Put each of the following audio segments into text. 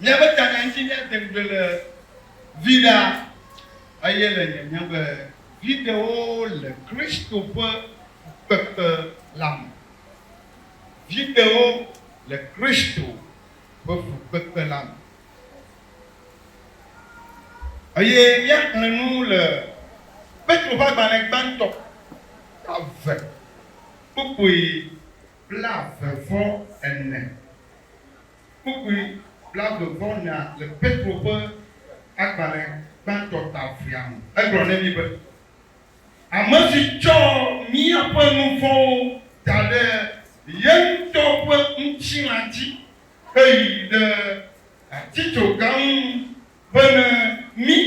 Míaƒe tanya ŋuti míade ŋugble le viɖea eye le nyanya be viɖewo le Kristo ƒe fukpekpe la me. Viɖewo le Kristo ƒe fukpekpe la me. Eye míaxlẽ nu le Petro ƒe agbalẽ gbãtɔ ta ve kpukpui blaeve-vɔ-ene. Kpukpui blaeve-vɔ-enea le Petro ƒe agbalẽ gbãtɔ ta evea me. Egblɔ na mí be, Ame si tsɔ míaƒe nu vɔ̃wo da ɖe ye ŋutɔ ƒe ŋutilã dzi heyi ɖe atitsoga ŋu bene mí,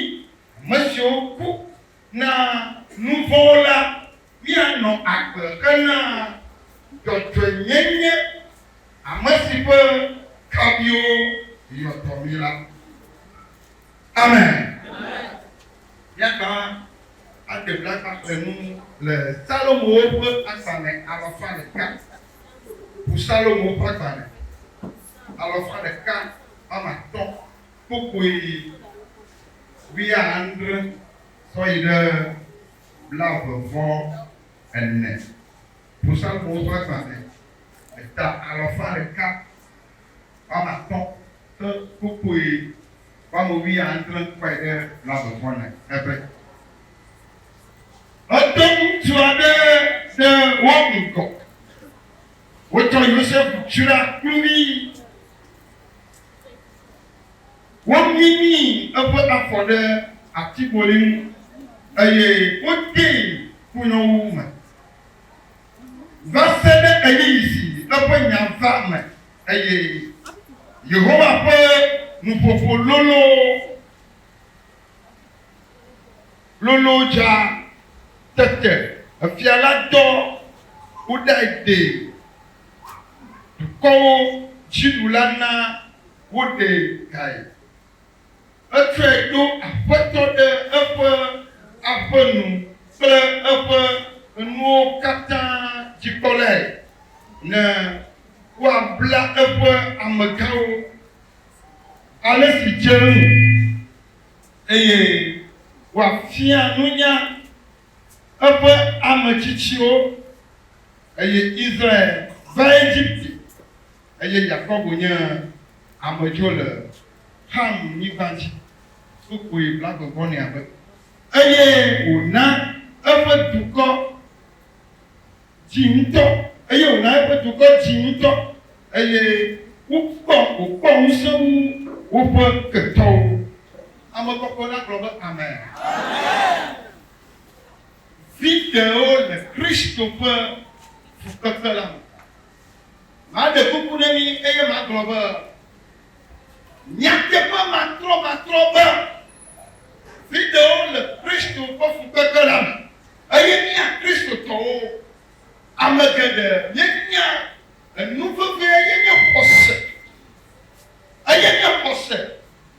ame siwo ku na nu vɔ̃wo la, míanɔ agbe hena dzɔdzɔenyenye, ame si ƒe kabiwo yɔ dɔ mí la. Amen. Míagbã ade blagbaxlẽ nu le Salomo ƒe agbalẽ alafa ɖeka. Bu Salomo ƒe agbalẽ alafa ɖeka ame atɔ̃ kpukpui wuiadre sɔ yi ɖe blaeve vɔ ene. Bu Salomo ƒe agbalẽ eta alafa ɖeka ame atɔ̃ ke kpukpui ame wuiadre kɔe ɖe blaeve vɔ ene ebe, Edo ŋutsu aɖe ɖe wo ŋgɔ. Wotsɔ Yosef dzra kluvi. Womimi eƒe afɔ ɖe atiboli ŋu eye wodee kunyowu me va se ɖe ɣeyiɣi si eƒe nya va eme eye Yehowa ƒe nuƒoƒo lolo lolo dza. Tete fia la dɔ woɖae dee dukɔwo dziɖula na woɖee gae. Etsɔe ɖo aƒetɔ ɖe eƒe aƒe nu kple eƒe nuwo katã dzikpɔlae, ne woabla eƒe amegãwo ale si dze eŋu, eye wòafia nunya eƒe ame tsitsiwo. Eye Israel va Egipte, eye Yakobo nye amedzro le Xam-nyigba dzi. Kpukpui blaeve-vɔ-enea be, Eye wòna eƒe dukɔ dzi ŋutɔ, eye wòna eƒe dukɔ dzi ŋutɔ, eye wokpɔ, wòkpɔ ŋusẽ wu woƒe ketɔwo. Ame kɔkɔe la gblɔ be, Amen. Viɖewo le Kristo ƒe fukpekpe la me. Maɖe kuku na mi eye magblɔ be, Nyateƒe matrɔmatrɔ be viɖewo le Kristo ƒe fukpekpe la me, eye mía Kristotɔwo, ame geɖe míenya enu vevie ye nye xɔse, eye nye xɔse,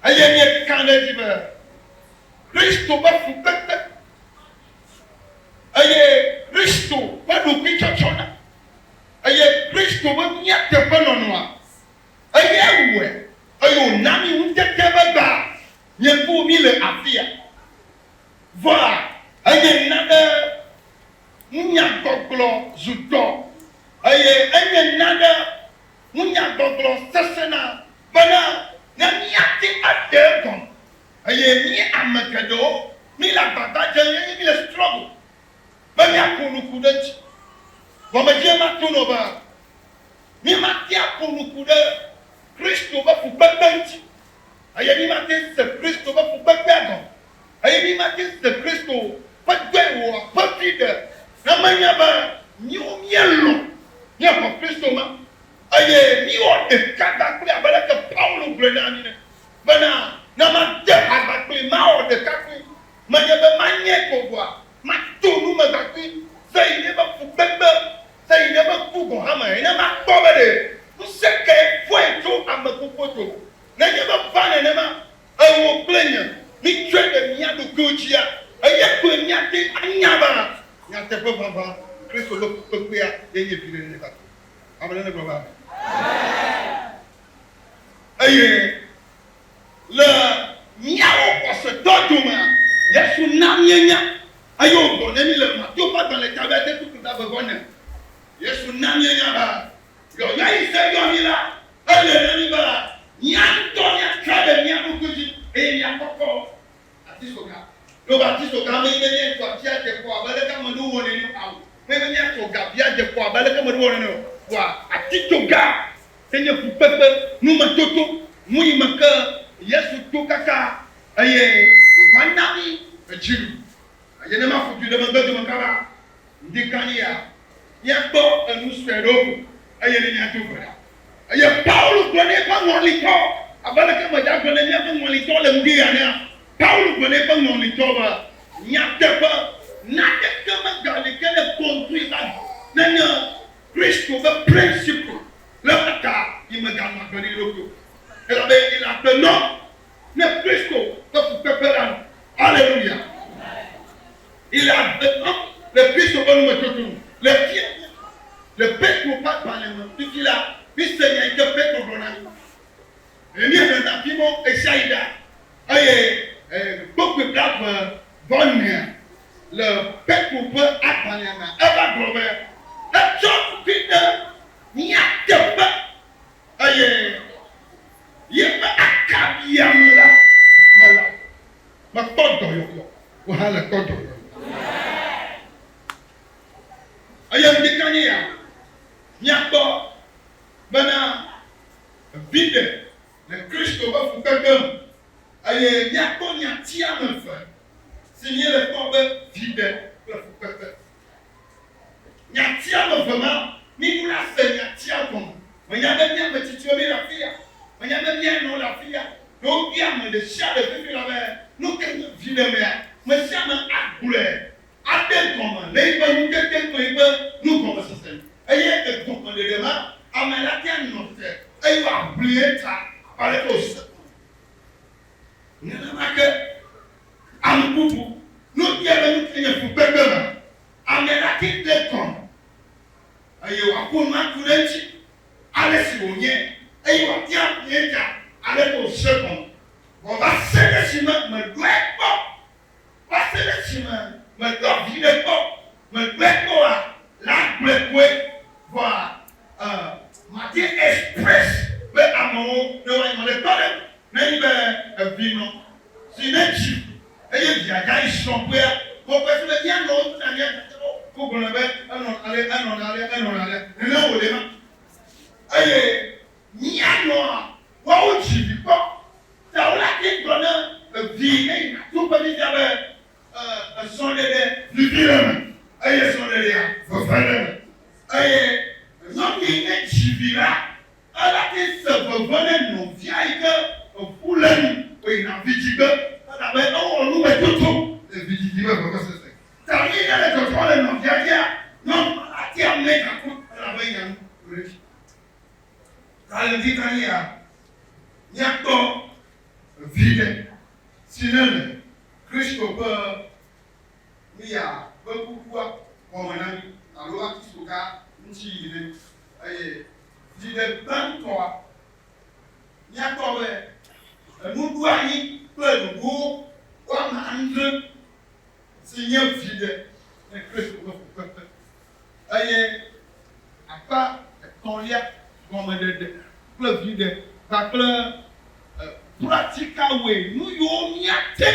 eye míeka ɖe edzi be Kristo ƒe fukpekpe eye Kristo ƒe ɖokuitsɔtsɔna eye Kristo ƒe mía teƒenɔnɔa, eyae wɔe eye wòna mí ŋutete be gbea míekpɔ mí le afia. Vɔa enye na be nunyagbɔgblɔ zu dɔ eye enye na be nunyagbɔgblɔ sesẽna bena ne míate aɖe egɔme Eye mí ame geɖewo míle agbagba dzem eye míle struggle be míaƒo nu ku ɖe eŋuti. Vɔ medie mato nɔ be mímate aƒo nu ku ɖe Kristo ƒe fukpekpe ŋuti eye mímate se Kristo ƒe fukpekpea gɔme eye mímate se Kristo ƒe dɔe wòwɔ ƒe viɖe ne menye be míwo míelɔ̃ míexɔ Kristo ma eye míwɔ ɖeka kpakple abe leke Paulo gblɔe na mí ene. Bena ne made ha kpakplii, mawɔ ɖeka kplii, menye be manyãe ko vɔa, mato nu me kpakplii seyi ɖe eƒe fukpekpe, seyi ɖe eƒe ku gɔ̃ hã me, ne makpɔ be ɖe ŋusẽ kae fɔe tso ame kukuwo dome. Nenye be va nenema, ewò kple nye mítsɔe ɖe mía ɖokuiwo dzia, eya koe míate ŋu anya be nyateƒe vavã Kristo ƒe fukpekpea ye nye viɖe nɛ kpakple. Ame ɖe negblɔ be amen. Eye. Ɖo atitsoga menye be míatso ati adze kɔ abe aleke ame ɖewo wɔnɛ ene o. Ao, menye be míatso gavi adze kɔ abe aleke ame ɖewo wɔnɛ ene o. Vɔa atitsoga enye fukpekpe, numetoto, nu yi me ke Yesu to kaka eye wòva na mí dziɖuɖu. Eye ne maƒo du ɖe megbe dome kaba ŋdi kani ya, míakpɔ enu sue ɖewo ko eye ne míado gbe ɖa. Eye Paulo gblɔ na eƒe ŋɔlitɔ, abe aleke medza gblɔ na míaƒe ŋɔlitɔ le ŋdi ya enea, Paulo gblɔ na eƒe ŋɔlitɔ be, Nyateƒe, naneke megali ke ne kɔntri va nenye Kristo ƒe principle le eƒe ta yi meganɔ agbe ɖe eɖokui o. Elabe yi le agbe nɔm ne Kristo ƒe fukpekpe la nu. Aleluya! Yi le agbe nɔm le Kristo ƒe numetoto nu. Le fia le Petro ƒe agbalẽ me fifi la, míse nya yi ke Petro gblɔ na mí. Eye míexlẽna afi mɔ ɣesiaɣi ɖa. Eye kpukpui blaeve vɔ enea le Petro ƒe agbalẽa mea, eva gblɔ be, Etsɔ ɖokui ɖe mía teƒe eye yeƒe akaɖiame la me la, mekpɔ dɔyɔyɔ, wò hã nèkpɔ dɔyɔyɔ. Eye ŋdi ka nye ya míakpɔ bena viɖe le Kristo ƒe fukpekpe me, eye míakpɔ nyati ame eve si míele kpɔ be viɖe kple fukpekpe. Nyati ame eve ma, míɖo la se nyatia gɔme. Menya be mía ame tsitsiwo míele afia, menya be mía nɔwo le afia. Ne wobia ame ɖe sia ɖe fifi la be nu ke nye viɖe mea, ame sia ame agblɔe aɖe gɔme le eƒe nutete kple eƒe nugɔmesese nu. Eye egɔmeɖeɖe ma, ame la tea nɔ te eye wòaʋli eta abe aleke wòse gɔme. Nenema ke ame bubu, ne wobia be nu kae nye fukpekpe ma, ame la te ɖe gɔme eye wòaƒo nu aku ɖe eŋuti ale si wònye eye wòate aʋli eta aleke wòse gɔme. Vɔ va se ɖe esime meɖɔe kpɔ Va se ɖe esime meɖɔ viɖe kpɔ, meɖɔe kpɔ oa, la gblɔe koe. Vɔa, e, mate express be amewo ne woanyi le kpɔ ɖe ne nyi be evi nɔ si ne dzi eye via dza yi srɔ̃ ƒea, mekpɔe se be mía nɔwo tona mía dadawo wo gblɔna be enɔ ale, enɔna ale, enɔna ale. Nene wòle ma. Eye mía nɔa woawo dzi vi kpɔ. Ta wo la te gblɔ ne evi ne yina to ƒe fifia be esrɔ̃ɖeɖe vivi le eme eye srɔ̃ɖeɖea veve le eme. Eye nyɔnu yi ne dzi vi la, ela te se veve ne nɔvia yi ke eƒu le enu woyina vidzigbe elabe ewɔ numetoto le vidzidzi be vevesese. Ta nu yi ne le dzɔdzɔ le nɔvia dzia, nyɔnu ma la tea ŋue gako elabe enya nu ku ɖe edzi. Ta le ŋdi ka nye ya míakpɔ viɖe si ne le Kristo ƒe nuya ƒe kukua gɔme na mí alo atisoga ŋuti yi ne eye viɖe gbãtɔa míakpɔ be enuɖoanyi kple ɖoɖowo woame adre si nye viɖe ne Kristo ƒe fukpekpe eye akpa etɔ̃lia gɔmeɖeɖe kple viɖe kpakple practical way, nu yiwo míate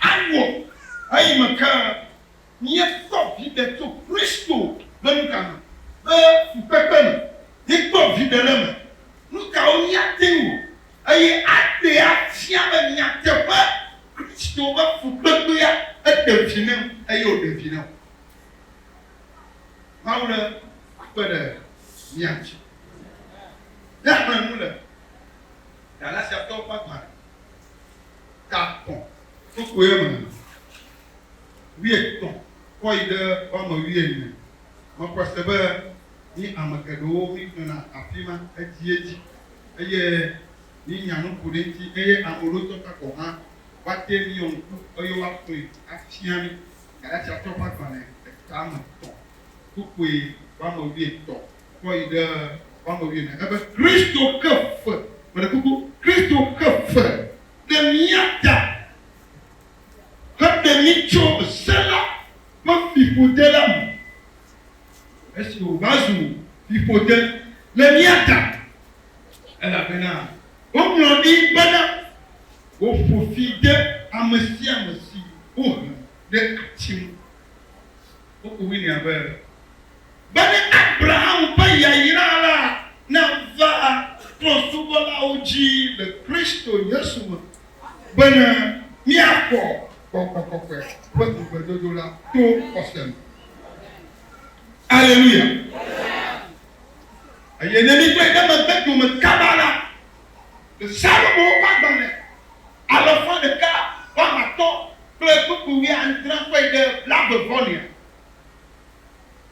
awɔ eyime ke míekpɔ viɖe tso Kristo ƒe nuka me, ƒe fukpekpe me, míekpɔ viɖe le eme, nu kawo míate ŋu wɔ eye aɖee afia be nyateƒe Kristo ƒe fukpekpea eɖe vi nam eye wòɖe vi na wò. Mawu ɖe akpe ɖe mía ŋuti. Míaxlẽ nu le Galatiatɔwo ƒe agbalẽ ta etɔ̃ kpukpui eme wuietɔ̃ kɔ yi ɖe woame wuiene. Mexɔe se be mí ame geɖewo míxlẽna afi ma edziedzi eye mínya nu ku ɖe eŋuti eye ame ɖewo tɔ ta gɔ̃ hã woate míɔ ŋku eye woaxlẽe afia mí. Galatiatɔwo ƒe agbalẽ eta ame etɔ̃, kpukpui woame wuietɔ̃ kɔ yi ɖe woame wuiene. Ebe, Kristo xe fe, meɖe kuku, Kristo xe fe ɖe mía ta heɖe mí tso se la ƒe fiƒode la me, esi wòva zu fiƒode le mía ta, elabena woŋlɔ ɖi bena, Woƒo fi de ame sia ame si wohe. ɖe ati ŋu. Woku winia be, Bene Abraham ƒe yayra la nava trɔ̃subɔlawo dzi le Kristo Yesu me, bene míaxɔ Gbɔgbɔ Kɔkɔe ƒe ŋugbedodo la to xɔse me. Aleluya! Eye ne míkpɔe ɖe megbe dome kaba la, le Salomo ƒe agbalẽ alafa ɖeka woamatɔ̃ kple kpukpui wuiadre kpe ɖe blaeve vɔ nea,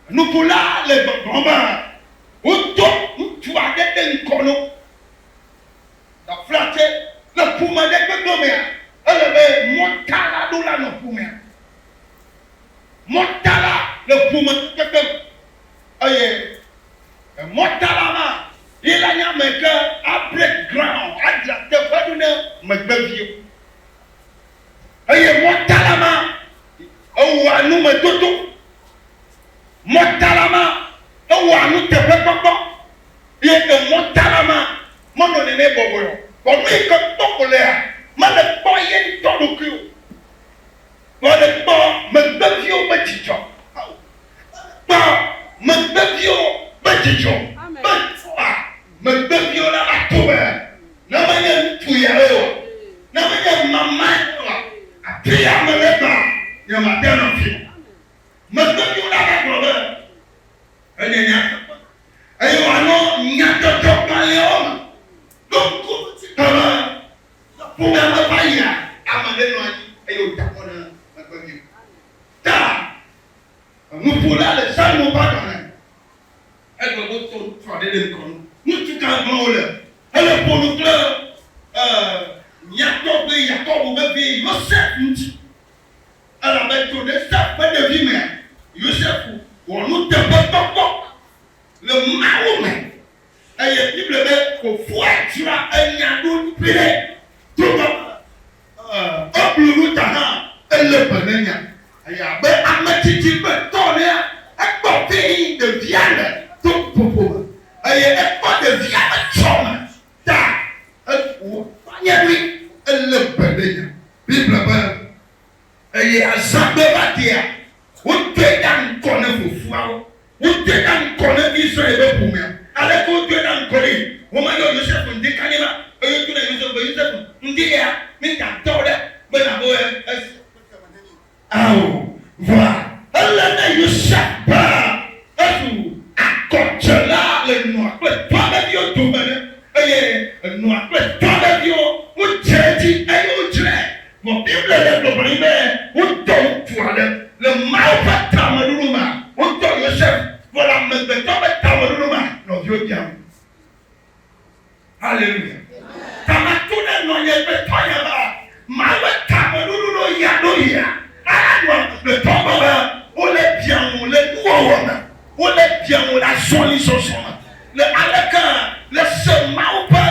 nuƒola le gbɔgblɔm be wodɔ ŋutsu aɖe ɖe ŋkɔ na wo. Taflatse, le ƒome ɖe gbegblẽ mea, ele be mɔtala ɖo la nɔ ƒomea. Mɔtala le ƒome gbegblẽ me eye mɔtala ma ye la nye ame ke a break ground, adzra teƒe ɖo ne megbeviwo. Eye mɔtala ma ewɔa numetoto. Mɔtala ma ewɔa nuteƒekpɔkpɔ. Ye emɔtala ma menɔ nene bɔbɔe o. Vɔ nu yi ke kpɔ wòlea, mele kpɔ ye ŋutɔ ɖokui o. Vɔ ele kpɔ megbeviwo ƒe dzidzɔ. Ao, ele kpɔ megbeviwo ƒe dzidzɔ. Be ŋutsua, megbeviwo la va to be, Ne menye ŋutsu yae oa, ne menye mamae oa, afi ya mele egbea, nyemate anɔ afi ma o. Megbeviwo la va gblɔ be, Enye nyateƒe, eye wòanɔ nyadzɔdzɔgbalẽawo me. Ɖo ŋku edzi be le ƒomea me va yia, ame ɖe nɔ anyi eye wòda mɔ na megbeviwo. Ta nuƒola le Psalmo ƒe agbalẽ egblɔ be wotɔ ŋutsu aɖe ɖe ŋkɔ nu. Ŋutsu ka gblɔm wole? Ele ƒo nu kple mía tɔgbui Yakobo ƒe vi Yosef ŋuti. Elabe tso Yosef ƒe ɖevimea, Yosef wɔ nuteƒekpɔkpɔ le Mawu me. Eye Biblia be fofoa dzra enya ɖo nyuie togbɔ be eblu nu ta hã, elé be ne nya. Eye abe ame tsitsi ƒe tɔ enea, ekpɔ fii ɖevia le to ƒoƒo me eye ekpɔ ɖevia ƒe tsɔme ta wòanye ɖoe elé be ne nya. Biblia be, Eye azãgbe va dea, wodoe ɖa ŋgɔ ne fofoawo, wodoe ɖa ŋgɔ ne Israel ƒe ƒomea. Aleke wodoe ɖa ŋgɔ nɛ? Womayɔ Yosef ŋdi kanye ma, eye woto na Yosef be, Yosef, ŋdi ya, mída dɔ ɖe be nàbe esi. Ao, vɔa ele ne Yosef be ezu agɔdzela le nɔa kple tɔa ƒe viwo dome ene, eye nɔa kple tɔa ƒe viwo wodze edzi eye wodzrae. Vɔ Biblia le gbɔgblɔm na mí be wodɔ ŋutsu aɖe le Mawu ƒe tameɖoɖo mea, wodɔ Yosef, vɔ le amegbetɔ ƒe tameɖoɖo mea, nɔviwo biam. Haleluya. Tamato ɖe nɔnye kple tɔnye be Mawu ƒe tameɖoɖo ɖo ya ɖo yia. Ala nɔ amegbetɔ gbɔ be wole bia ŋu le nuwɔwɔ me, wole bia ŋu le azɔlizɔzɔ me, le aleke le se Mawu ƒe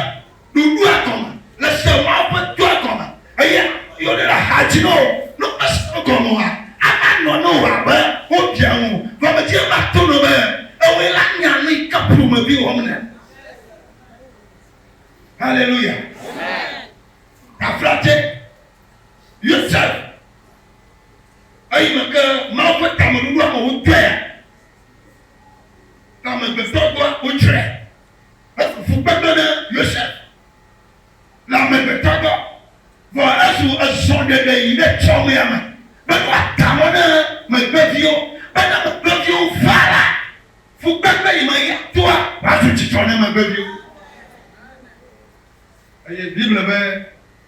ɖoɖoa gɔme, le se Mawu ƒe dɔa gɔme eye ame yiwo le axa dzi na wo ne womese wo gɔme oa, ava nɔ na wo abe wobia ŋu. Vɔ medi be mato na wo be ewòe la nya nu yi ke ƒomevi wɔm nèle. Hallelujah. Taflatse Yosef eyi me ke Mawu ƒe tameɖoɖoa me wodɔea, amegbetɔ gbɔa wodzrae. Ezu fukpekpe ne Yosef le amegbetɔ gbɔ, vɔ ezu ezɔɖeɖe yi ɖe tsɔmea me be woada mɔ ne megbeviwo, be ne megbeviwo va la, Fukpekpe yi me ya toa va zu dzidzɔ ne megbeviwo. Eye Biblia be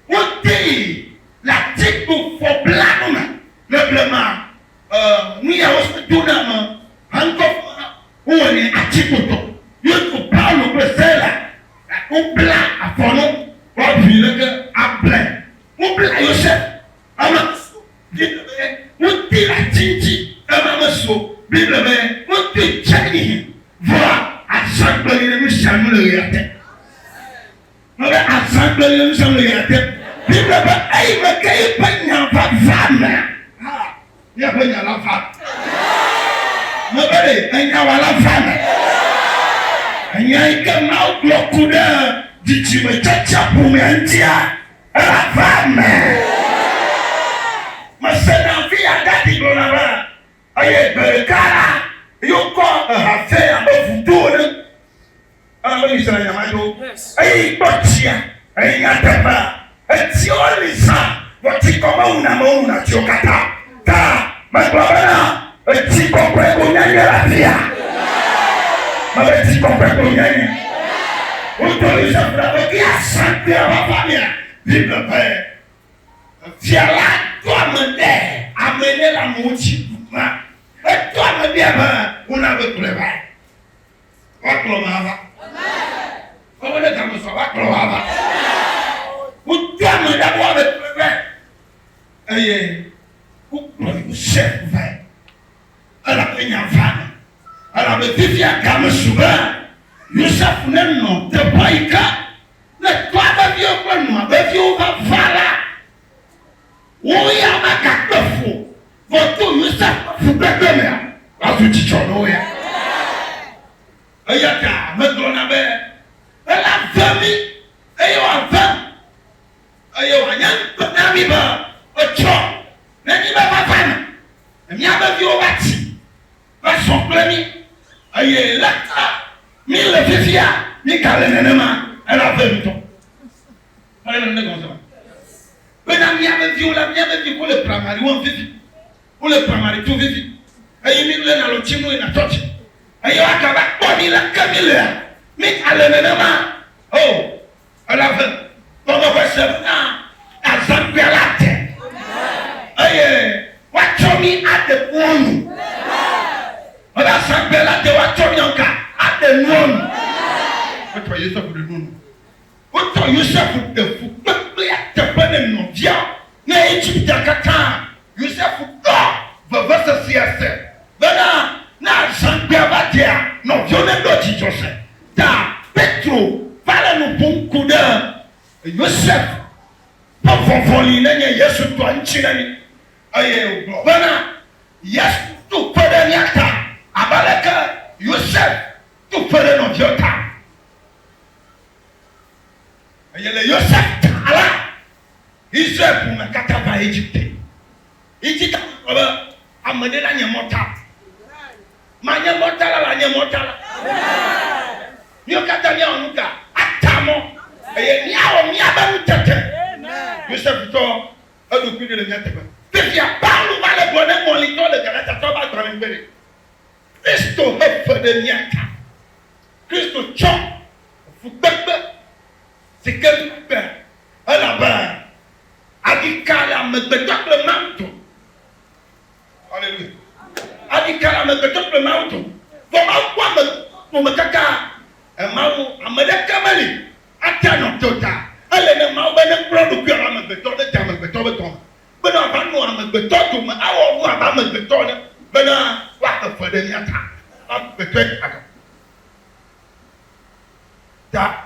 wodee le atikpo fɔblanu me. Le blema nu ya wosɔ do na ame haŋkɔ wowɔnɛ atikpotɔ. Yesu Paulo kple Sila wobla afɔ no woaʋui leke ablae. Wobla Yosef ame Biblia be wodee le ati ŋuti ema mesu o. Biblia be wodee tsɛni vɔa azãgbe li ɖe nu sia nu le ɣea te. Mebe azãgbe li ɖe nu sia nu le ɣea te. Biblia be eyi me ke eƒe nya va va mea, ha, míaƒe nya la va. Mebe ɖe enya wa la va me. Enya yi ke Mawu gblɔ ku ɖe dzidzime tsatsa ƒomea ŋutia, Eva eme. Mesena fi ya ɖe. gblɔna be, Eye gbe ɖeka la, yewokɔ eha vɛ abe vudo ene. Elabe mi srɔ̃ nya ma dzo. Eye yi kpɔ tsia, eye nyateƒea, etsiwo li zã, vɔ tsikɔ mewuna ame wowuna tsiwo katã. Ta megblɔ bena, etsi kɔkɔe ko míanye le afia. Mebe tsi kɔkɔe ko míanye. Wotɔ Yosef ɖe be ke azãgbea va va mea, Biblia be Fia la do ame ɖe ame ɖe le amewo dzi ɖum. Edo ame ɖe be wona be kplɔe va. Woakplɔ ma va. Wobe ɖe game sɔ woakplɔ wa va. Wodo ame ɖe be woabe kplɔe va. Eye wokplɔ Yosef va. Elabe nya va me. Elabe fifia game su be Yosef nenɔ teƒe yi ke Ne tɔa ƒe viwo kple nɔa ƒe viwo va va la, wo ya magakpe fu o, vɔ to Yosef ƒe fukpekpe mea, woazu dzidzɔ na wo ya. Eya ta megblɔna be, Ela ve mí, eye wòavem, eye wòanye ŋukpe na mí be etsɔ ne míbe vava me, míaƒe viwo va tsi va zɔ kple mí, eye leke míle fifia, mígale nenema, elabe ŋutɔ. Mele nane gɔme sema. Bena míaƒe viwo la, míaƒe vi wole primary one fifi, wole primary two fifi, eye mí le nalo tsim yina tsɔtsi, eye woagava kpɔ mí leke mílea, mígale nenema. Oh, Elabe gɔmeƒe se na azãgbea la te, eye woatsɔ mí aɖe nuwo nu. Ebe azãgbea la te, woatsɔ mí ŋka aɖe nuwo nu. Wotsɔ Yosef ɖe nuwo nu. Wotsɔ Yosef ɖe fukpekpea teƒe ne nɔvia ne Egipte katã. Yosef ɖɔ vevesesea se bena ne azãgbea va dzea, nɔviwo neɖɔ dzidzɔ se. Ta Petro va le nu ƒom ku ɖe Yosef ƒe vɔvɔli nenye Yesu tɔa ŋuti na mí, eye wògblɔ bena, Yesu tu kpe ɖe mía ta abe aleke Yosef tu kpe ɖe nɔviawo ta. Eye le Yosef ta la, Israel ƒome katã va Egipte. Ŋuti ta gblɔ be, Ame ɖe la nye mɔta. Manye mɔta la la nye mɔta la. Míwo katã míawɔ nu ka? Ata mɔ eye míawɔ míaƒe nutete. Yosef tsɔ eɖokui ɖe le mía teƒe. Fifia Paulo va le gblɔ ne ŋɔlitɔ le Galatiatɔwo ƒe agbalẽ me be, Kristo he fe ɖe mía ta. Kristo tsɔ fukpekpe si ke míkpe elabe aɖika le amegbetɔ kple Mawu dome. Hallelujah. Aɖika le amegbetɔ kple Mawu dome. Vɔ Mawu kpɔ ame ƒome kaka. Mawu, ame ɖeke meli ate anɔ te o ta ele ne Mawu be nekplɔ eɖokui alo amegbetɔ ne dze amegbetɔ be dɔme bena wòava nɔ amegbetɔ dome awɔ nu abe amegbetɔ ene bena woaxe fe ɖe mía ta. Amegbetɔe agɔ. Ta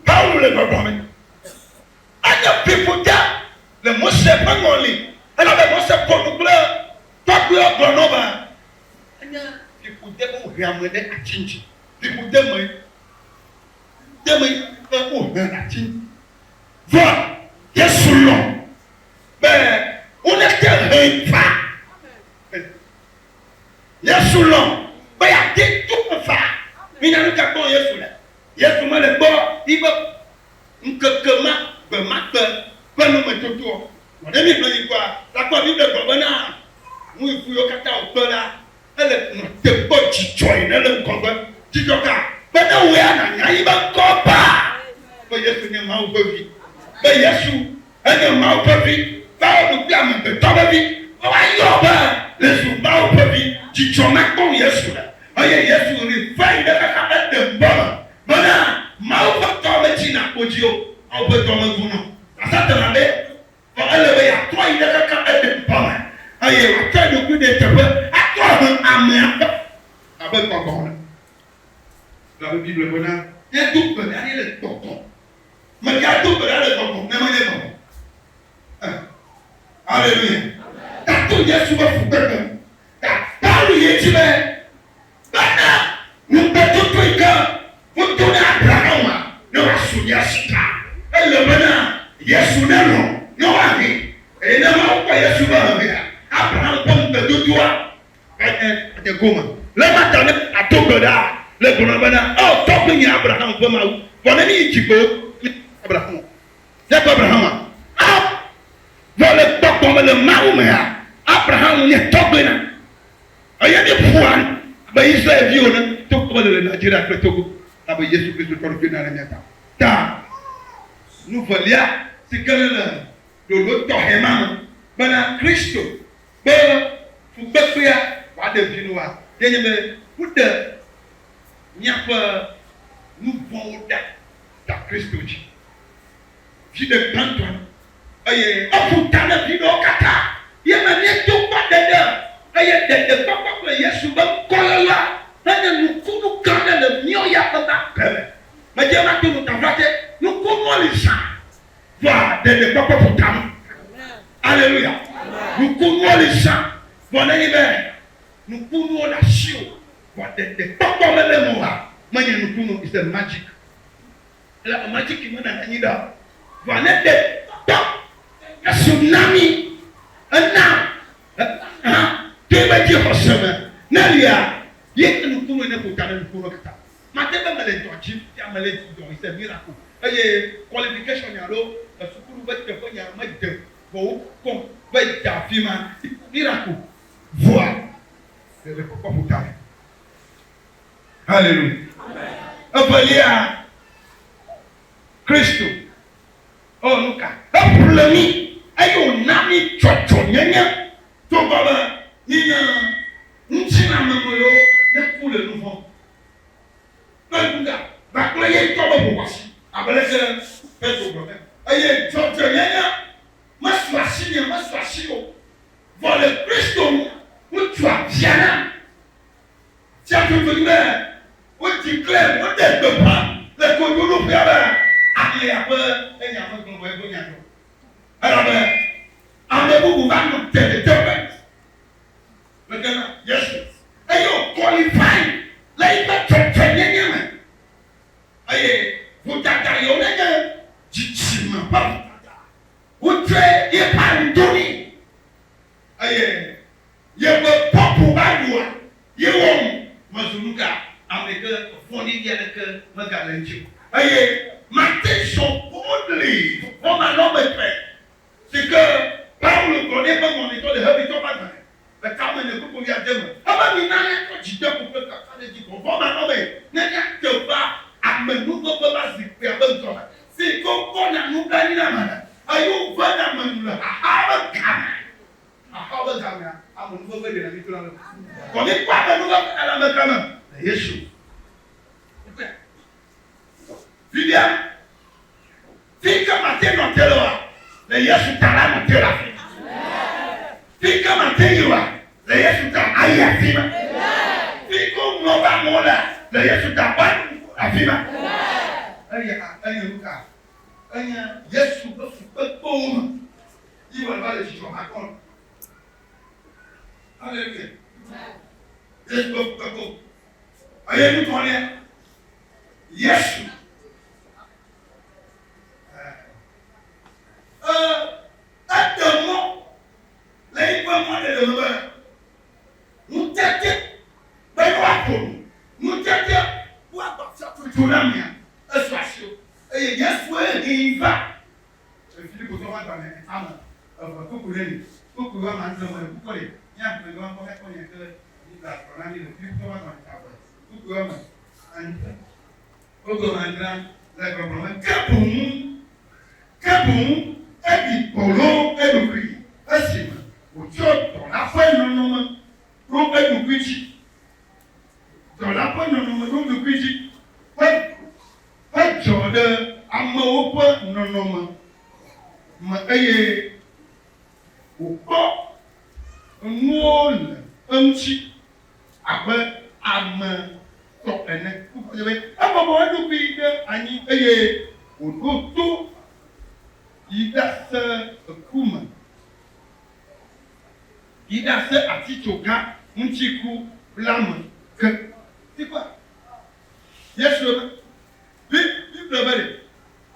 Paulo le gbɔgblɔ me. Enye fiƒode le Mose ƒe ŋɔli, elabe Mose ƒo nu kple tɔgbuiawo gblɔ na wo be, Enye fiƒode be wohe ame ɖe ati ŋuti. Fiƒode me de me be wohe ɖe ati ŋuti. Vɔ Yesu lɔ̃ be wonete hee faa. Yesu lɔ̃ be yeate to eme faa. Mínya nu ka gbɔm Yesu le. Yesu mele gbɔ yi be ŋkeke ma gbe ma gbe ƒe numetotoɔ. Vɔ ne míexlẽ yi kpɔa, lakpɔ Biblia gblɔ bena nu yi ƒu yiwo katã wòkpe la, ele nɔ te kpɔ dzidzɔ yi nele ŋgɔgbe. Dzidzɔ ka? Be ne wòe nànya yi be ŋkɔ baa be Yesu nye Mawu ƒe Vi. Be Yesu enye Mawu ƒe Vi, be woaɖu kple amegbetɔ ƒe vi, be woayɔ be le zu Mawu ƒe Vi. Dzidzɔ ma kpɔm Yesu le. Eye Yesu ʋli va yi ɖe xexea me ɖe ŋgbɔ me bena Mawu ƒe dɔ metsina kpo dzi o, Mawu ƒe dɔ mevuna o. Satana be, Vɔ ele be yeatrɔ yi ɖe xexea me ɖe ŋgbɔ me eye wòatsɔ eɖokui ɖe teƒe atrɔ he amea ƒe abe gbɔgbɔ ene. Elabe Biblia bena, Míado gbe ɖa ɖi le gbɔgbɔ. Mègado gbe ɖa le gbɔgbɔ ne menye gbɔgbɔ. Eh. Aleluya. Tato Yesu ƒe fukpekpe. Ta Paulo yi edzi be, Bena ŋugbedodo yi ke wodo na Abrahama ne wòasu mía si ta, ele bena Yesu nelɔ̃ ne woahee. Eye ne Mawu kpɔ Yesu ƒe hehea, Abraham ƒe ŋugbe Ƒomedodoa va nye nye gome. Le ema ta ne àdo gbe ɖa le gblɔna bena, Eo tɔgbuinye Abraham ƒe Mawu. Vɔ ne míyi dziƒo, míakpɔ Abraham o. Míakpɔ Abrahama? Ao! Vɔ le gbɔgbɔ me le Mawu mea, Abraham nye tɔgbui na. Eye míeƒoa nu abe Israel-viwo ene togbɔ be le Nigeria kple Togo abe Yesu Kristo tɔ ɖokui na ɖe mía ta. Ta nu velia si ke le ɖoɖo tɔxɛ ma me bena Kristo ƒe fukpekpea wòaɖe vi nua ye nye be woɖe míaƒe nu vɔ̃wo ɖa ta Kristo dzi. Viɖe gbãtɔa, eye eƒo ta na viɖewo katã. Ye me míeto kpɔ ɖeɖe, eye ɖeɖekpɔkpɔ kple Yesu ƒe ŋkɔyɔyɔa henye nukunu gã aɖe le míawo ya ƒe agbe me. Medze be mato nu taflatse, nukunuwo li zã, vɔa ɖeɖekpɔkpɔ ƒo ta nam. Aleluya! Nukunuwo li zã, vɔ nenye be nukunuwo le asiwò, vɔ ɖeɖekpɔkpɔ mele eme oa, menye nukunu o, it's a magic. Le ame dzi ki menana anyi ɖa o. Vɔa ne ɖe tɔ Yesu na mi ena hã to ebe dzi xɔse me ne lia ye ke nukunu ene ƒo ta ɖe nukunu kata. Mate be mele dɔ dzi fia mele dɔ is a miracle eye qualification nya alo esukulu be teƒe nya me de vɔ wo kpɔm be da afima miracle vɔa ɖeɖe kpɔkpɔ ƒo ta. Haleluya. Evelia, Kristo. O, nuka? Eƒle mí eye wòna mí dzɔdzɔnyenye togbɔ be míenye ŋutilãmemewo ne ku le nu vɔ̃ kple nuga kpakple ye ŋutɔ be ʋuʋuasi abe leke Petro gblɔ be, Eye dzɔdzɔenyenye mesu asinye, mesu asiwò o, vɔ le Kristo ŋu wotu abia nam. Fiaɖuɖu be wodzi kple woɖe gbeƒã le kodzroɖoƒea be amea ƒe enya megblɔ vɔ eƒe nya dzɔ. Elabe ame bubu va nɔ te ɖe teƒe mege na Yesu eye wò qualify le yiƒe dzɔdzɔenyenye me eye vodada yiwo nenye dzidzime ƒe vodada wotsɔe yeƒe awu do nɛ eye Yeƒe pɔpu va ɖua ye wɔm mezu nuka ameke vɔ̃ɖiɖi aɖeke megale eŋuti o eye mate zɔ boldly vɔvɔ̃manɔmetɔe si ke Paulo gblɔ ɖe eƒe ŋɔŋlitɔ le Hebritɔwo ƒe agbalẽ le tame ene kpukpui wuiade me ebe mina míatsɔ dzideƒo kple kakaɖedzi vɔvɔ̃manɔmee ne míate va amenuveve va zikpuia ƒe ŋgɔme si ke wokpɔna nublanui na ame le eye wovena ame nu le xaxa ƒe game. Axɔ be gamea, amenuveve ɖena mi trɔna ɖe. Vɔ mi kpɔ amenuveve le ame ka me? Le Yesu. Mikpɔe. Fifia, fi ke mate nɔ te le oa, le Yesu ta la nɔ te le afi ma. Fi ke mate yi oa, le Yesu ta ayi afi ma. Fi ke woŋlɔ be amewo lea, le Yesu ta woanɔ afi ma. Eya enye nu ka? Enye Yesu ƒe fukpekpewo me. Yi wòava le dzidzɔ ma kpɔm. Haleluya. Yesu ƒe fukpekpewo. Eye nu tɔ̃lia, Yesu eɖe mɔ le yiƒe mɔɖeɖe me be ŋutete be yewoaƒo nu, ŋutete woagbɔ fiatutu na amea esu asiwò eye Yesue hee va. Filipo tɔ ƒe agbalẽ ame eve kpukpui ɖe li. Kpukpui woame adre me ɖe kpukpui li. Míaxlẽ be woakpɔ míakpɔ nya ke Biblia gblɔ na mí le Filipo tɔ ƒe agbalẽ eve kpukpui woame adre. Kpukpui woame adrea le gbɔgblɔ be, Ke boŋ, ke boŋ eɖi gbɔlo eɖokui esime wòtsɔ dɔla ƒe nɔnɔme ɖo eɖokui dzi. Dɔla ƒe nɔnɔme ɖo eɖokui dzi ƒe Edzɔ ɖe amewo ƒe nɔnɔme me eye wòkpɔ nuwo le eŋuti abe ame tɔ ene. Ebɔbɔ eɖokui ɖe anyi eye wòɖo to yi ɖase ku me, yi ɖase atitsoga ŋuti ku la me ke. Yesu be, Bi, Biblia be ɖe,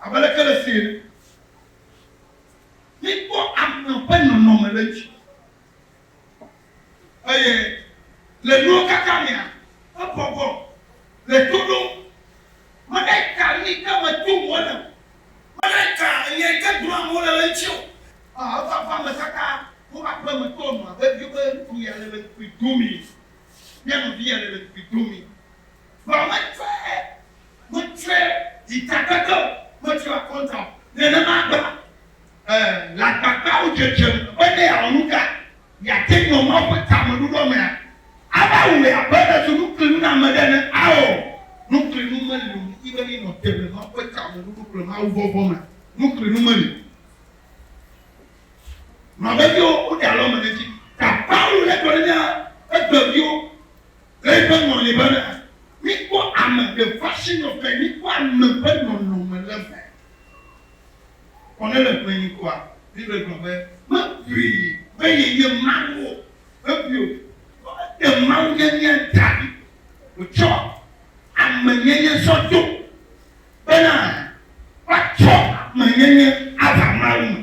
abe leke le si ene. Mikpɔ ame ƒe nɔnɔme le eŋuti. Eye le nuwo katã mea, ebɔbɔ le to ɖom. Meɖe ka nu yi ke me tom wole o. Meɖe ka nya yi ke gblɔm amewo le le eŋuti o. Eva va eme kaka woƒe aƒemetɔ nɔ abe viwo be ŋku ya le le ŋkui domii. Mía nɔvi ya le le ŋkui domii. Vɔ metsɔe, metsɔe dzitakeke o, metsɔe akɔnta o. Nenema gba, e, le agbagbawo dzedze me be ne yeawɔ nuka, yeate ŋu nɔ Mawu ƒe tameɖoɖoa mea, ava wɔe abe ɖe zu nuklinu na ame ɖe ene. Ao, nuklinu meli o. Mídi be míanɔ te le Mawu ƒe tameɖoɖo kple Mawu vɔvɔ̃ mea, nuklinu meli o. Nɔviwo, woɖe alɔme ɖe edzi. Ta Paulo le gblɔ na mía egbeviwo le eƒe ŋɔli bena, Mikpɔ ame, the fashion of men, mikpɔ ame ƒe nɔnɔme le eme. Kɔ ne le ƒe nyi koa, Biblia gblɔ be, mebui be yenye Mawu o. Mebui o. Vɔ eɖe mawunyenye da ɖi. Wòtsɔ amenyenye sɔ do bena woatsɔ amenyenye ava Mawu me.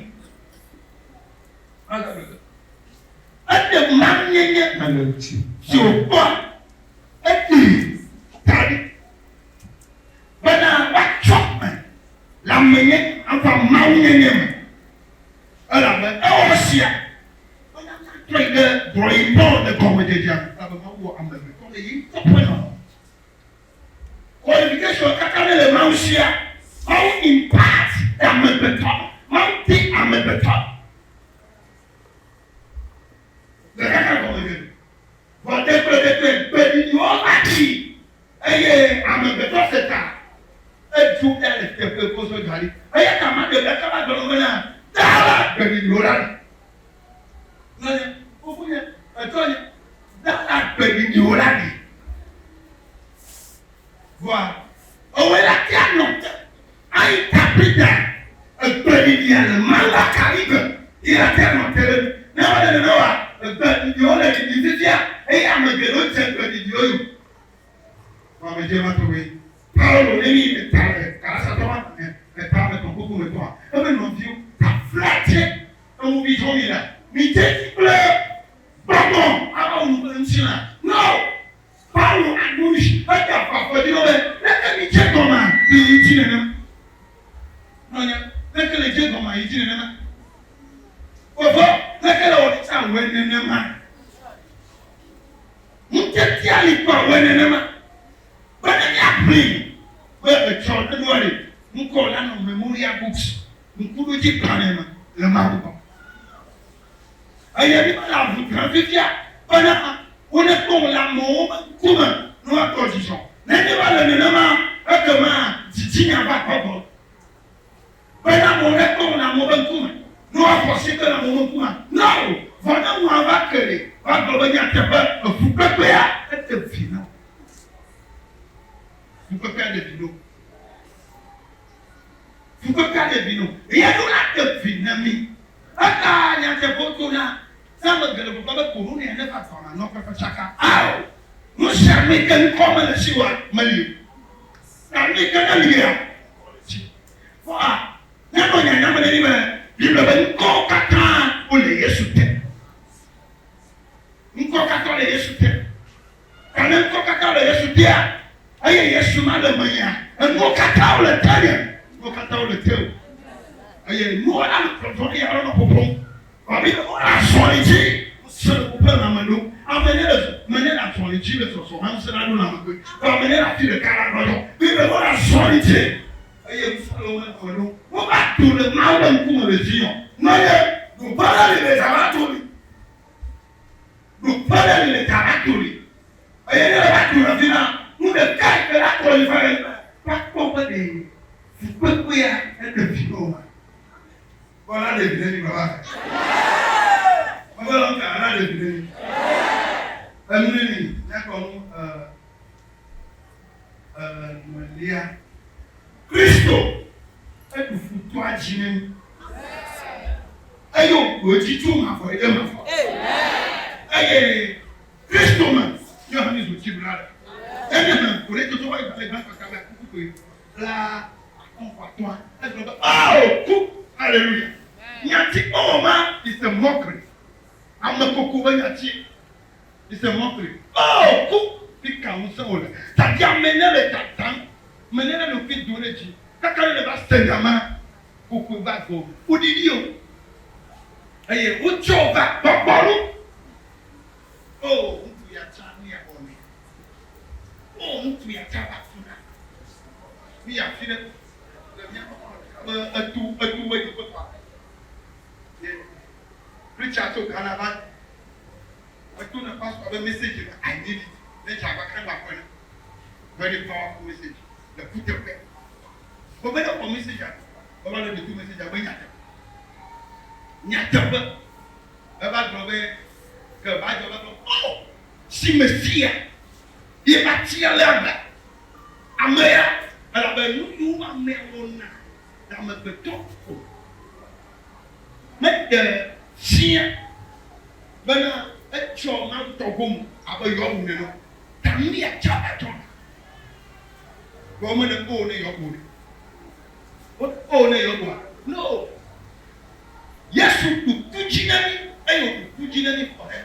Eɖe mawunyenye si wòkpɔa, eɖee da ɖi bena woatsɔ ame le amenyenye ava mawunyenye me. Elabe ewɔ esia bena míatrɔ yi ɖe drawing board le gɔmedzedzea me, elabe Mawu wɔ amegbetɔ le ye ŋutɔ ƒe nɔnɔme. Qualification katã ne le Mawu sia, Mawu impart ɖe amegbetɔ me. Mawu de amegbetɔ le kaka gɔmedzedze. Vɔ ɖekple ɖekple gbeɖiɖiwo va ɖi eye amegbetɔ se ta edzo ɖa le teƒe kosɔ dza ɖi. Eya ta maɖe bla kaba gblɔ bena da la gbeɖiɖiwo ɖa ɖi. Nɔnye, fofonye, etɔnye, da la gbeɖiɖiwo ɖa ɖi. Vɔa, ewɔe la tea nɔ te ayi tapita egbeɖiɖia le Mawu akaɖi gbe ye la tea nɔ te ɖe nu. Ne mele nene oa, egbeɖiɖiwo le ɖiɖim fifia eye ame geɖewo dze gbeɖiɖiwo yome. Vɔ ame dze ma tɔgbe. Paulo ne mi eta le Galasatɔ ma me eta ame tɔn kpokpo me tɔa, ebe nɔviwo, taflatse enu vi zɔn mi la, mi dze si kple gbɔgbɔ ava wu nu kple ŋutilã. No! Paulo admonish eɖe afɔ dzi na wo be, Leke midze gɔmea, miyi dzi nenema. Nɔnye, leke nèdze gɔmea, yi dzi nenema. Fofo, leke nèwɔ nu tsã, wɔe nenema. Ŋutetea li kpɔa, wɔe nenema. Be ne míaʋli be etsɔ nenɔa ɖe, ŋkɔ la nɔ Memorial Books, ŋkuɖodzigbalẽ me le Mawu gbɔ. Eye mi mele avu drem fifia bena wonekpɔ wò le amewo ƒe ŋkume ne woakpɔ dzidzɔ. Ne míeva le nenema, ekema dzitsinya va kpɔ gbɔ. Bena amewo nekpɔ wò le amewo ƒe ŋkume ne woaxɔ asi kple le amewo ƒe ŋkume. No! Vɔ ne nua va ke ɖe, woagblɔ be nyateƒe, efukpekpea eɖe vi na wò. Fukpekpea ɖe vi na wò. Fukpekpea ɖe vi na wò. Eya ɖo la ɖe vi na mí. Eka nyateƒewo to na ne ame geɖe gbɔgblɔ be corona neva dɔa me anɔ kpekpe tsaka. Ao! Nusianu yi ke ŋkɔ mele esi oa, meli o. Ta nu yi ke ne lia, ŋkɔ le esi. Vɔa, míanɔ nyanya me ne mí be Biblia be ŋkɔwo katã wole Yesu te. Ŋkɔ katã le Yesu te. Ta ne ŋkɔ katã le Yesu tea, eye Yesu ma le menyea, enuwo katã wole tenye, nuwo katã wole tewò. Eye nuwo la le dzɔdzɔm eye alɔ nɔ ƒoƒom. Vɔ mi wole azɔli dzi, ŋusẽ le woƒe lãme ɖom. Ame ne le me ne le azɔli dzi le zɔzɔm, ŋusẽ la ɖo lãme koe. Vɔ ame ne le afi ɖeka la gbɔdzɔ. Mi be wole azɔli dzi eye ŋusẽ le woƒe lãme ɖom. Wova do le Mawu ƒe ŋkume le Zion. Nɔnye, ɖoƒe ɖe li le zã va to li. Ɖoƒe ɖe li le Damato li, eye ne eva do le afi ma, nu ɖeka yi ke la qualify ye be woakpɔ be ɖe fukpekpea eɖe vi na wo ma. Kpɔ la ɖe vi na mi baba. Mebe lɔ ka la ɖe vi na mi. Enu ne mi míakpɔ nu enelia. Kristo eɖu futɔa dzi na mi. Eye wòɖu edzi tso mavɔ yi ɖe mavɔ. Eye Kristo me míawo hã míezu dziɖula ɖe. Ne míexlẽ Korintotɔwo ƒe agbalẽ gbãtɔ ta blaatɔ̃ kpukpui blaatɔ̃-vɔ-atɔ̃a, egblɔ be, Ao, ku! Haleluya! Nyati kpɔwɔ ma is a mockery. Amekoko ƒe nyatie. It's a mockery. Oh, ku fi ka ŋusẽ wòle. Tadi ame ne le tatam, me ne le ɖokui dom ɖe dzi, kaka ne le va se nya ma, kokoe va gbɔ, woɖiɖi o. Eye wotsɔ va gbɔgbɔ nu. Oh, ŋutsu ya tsa nu ya wɔnɛ. Oh, ŋutsu ya tsa va tuna. Nu ya fi ɖe le míaƒe xɔ be etu etu be dziƒe xɔa. Ye preacher tso Ghana va eto na pastor be message la I need it. Ne dze agba kan ba kɔe na. Very powerful message le kuteƒe. Vɔ be ne xɔ message a, eva le ɖetu message a be nyateƒe. Nyateƒe. Eva gblɔ be ke va dzɔ va gblɔ oh si Mesia ye va tia le agbe. Ame ya elabe nu yiwo amea wɔna le amegbetɔ o meɖe fia bena etsɔ Mawu tɔ gome abe Yɔbu nene o. Ta nu ya tsa va dzɔna. Vɔ meɖe o ne Yɔbu ne. O ne Yɔbua? No. Yesu ɖu ku dzi na mí eye wòɖu ku dzi na mí xɔ ɖe.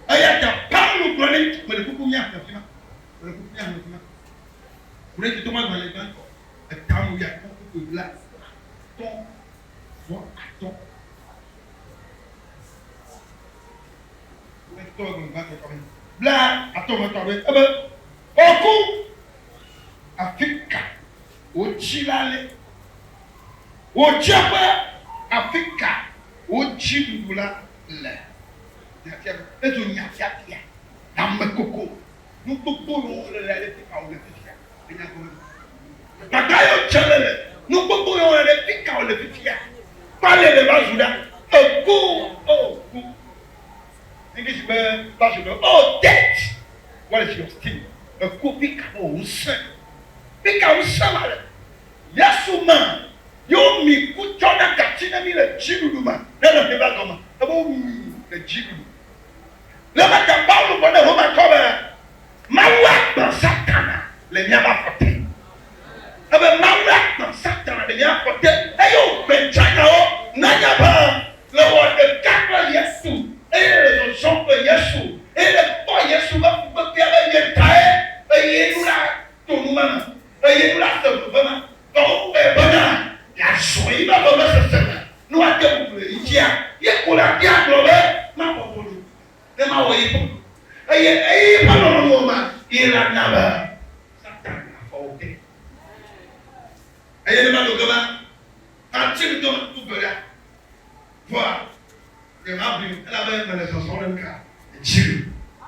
Eya ta Paulo gblɔ ne mí, mele kuku míaxlẽ fi ma, mele kuku míaxlẽ fi ma. Korintitɔ ƒe agbalẽ gbãtɔ, eta wuiatɔ̃ kpukpui blaatɔ̃ vɔ atɔ̃. Korintitɔ ƒe agbalẽ gbãtɔ ta blaatɔ̃ vɔ atɔ̃ ebe, Oku, afika wotsi la le? Wò dzeƒe, afika wò dziɖuɖu la le? Nyatia, ezu nyafiafia, amekoko, nu gbogbo yiwo wole le ɖe fika wòle fifia? Enya gɔme. Gbagba yiwo dze le le, nu gbogbo yiwo wole ɖe fika wòle fifia? Kpale le va zu ɖa, eku, oh, ku. English be va zu be, oh, death, what is your sting? Eku, fika wò ŋusẽ? Fika ŋusẽ ma le? Yesu me ye womi ku tsɔ na gatsi ne mi le dziɖuɖu me ne le ƒe va gɔme ebe womi le dziɖuɖu. Le eme ta Paulo gblɔ ne Romatɔ be, Mawu agbã Satana le míaƒe afɔ te. Ebe Mawu agbã Satana le míaƒe afɔ te eye wògbe tsanyawo nanya be le wɔ ɖeka kple Yesu eye le zɔzɔm kple Yesu eye le kpɔ Yesu be fukpekpea be yetae eye nu la to nu ma me. Eye nu la se veve ma, vɔ wowɔe bena yeazɔ yi be vevesese me, ne woate ŋu le yi dzia, ye ko le afi agblɔ be, Mabɔbɔ ɖokui, ne mawɔ ye ƒe lɔlɔ̃nu. Eye eyi ƒe lɔlɔ̃nu ma ye la na be Satan nafɔ wò te. Eye ne mado ge ma, matsi ŋutɔ matu gbe ɖa, vɔa nyemabui o, elabe mele zɔzɔm ɖe nuka dzi o.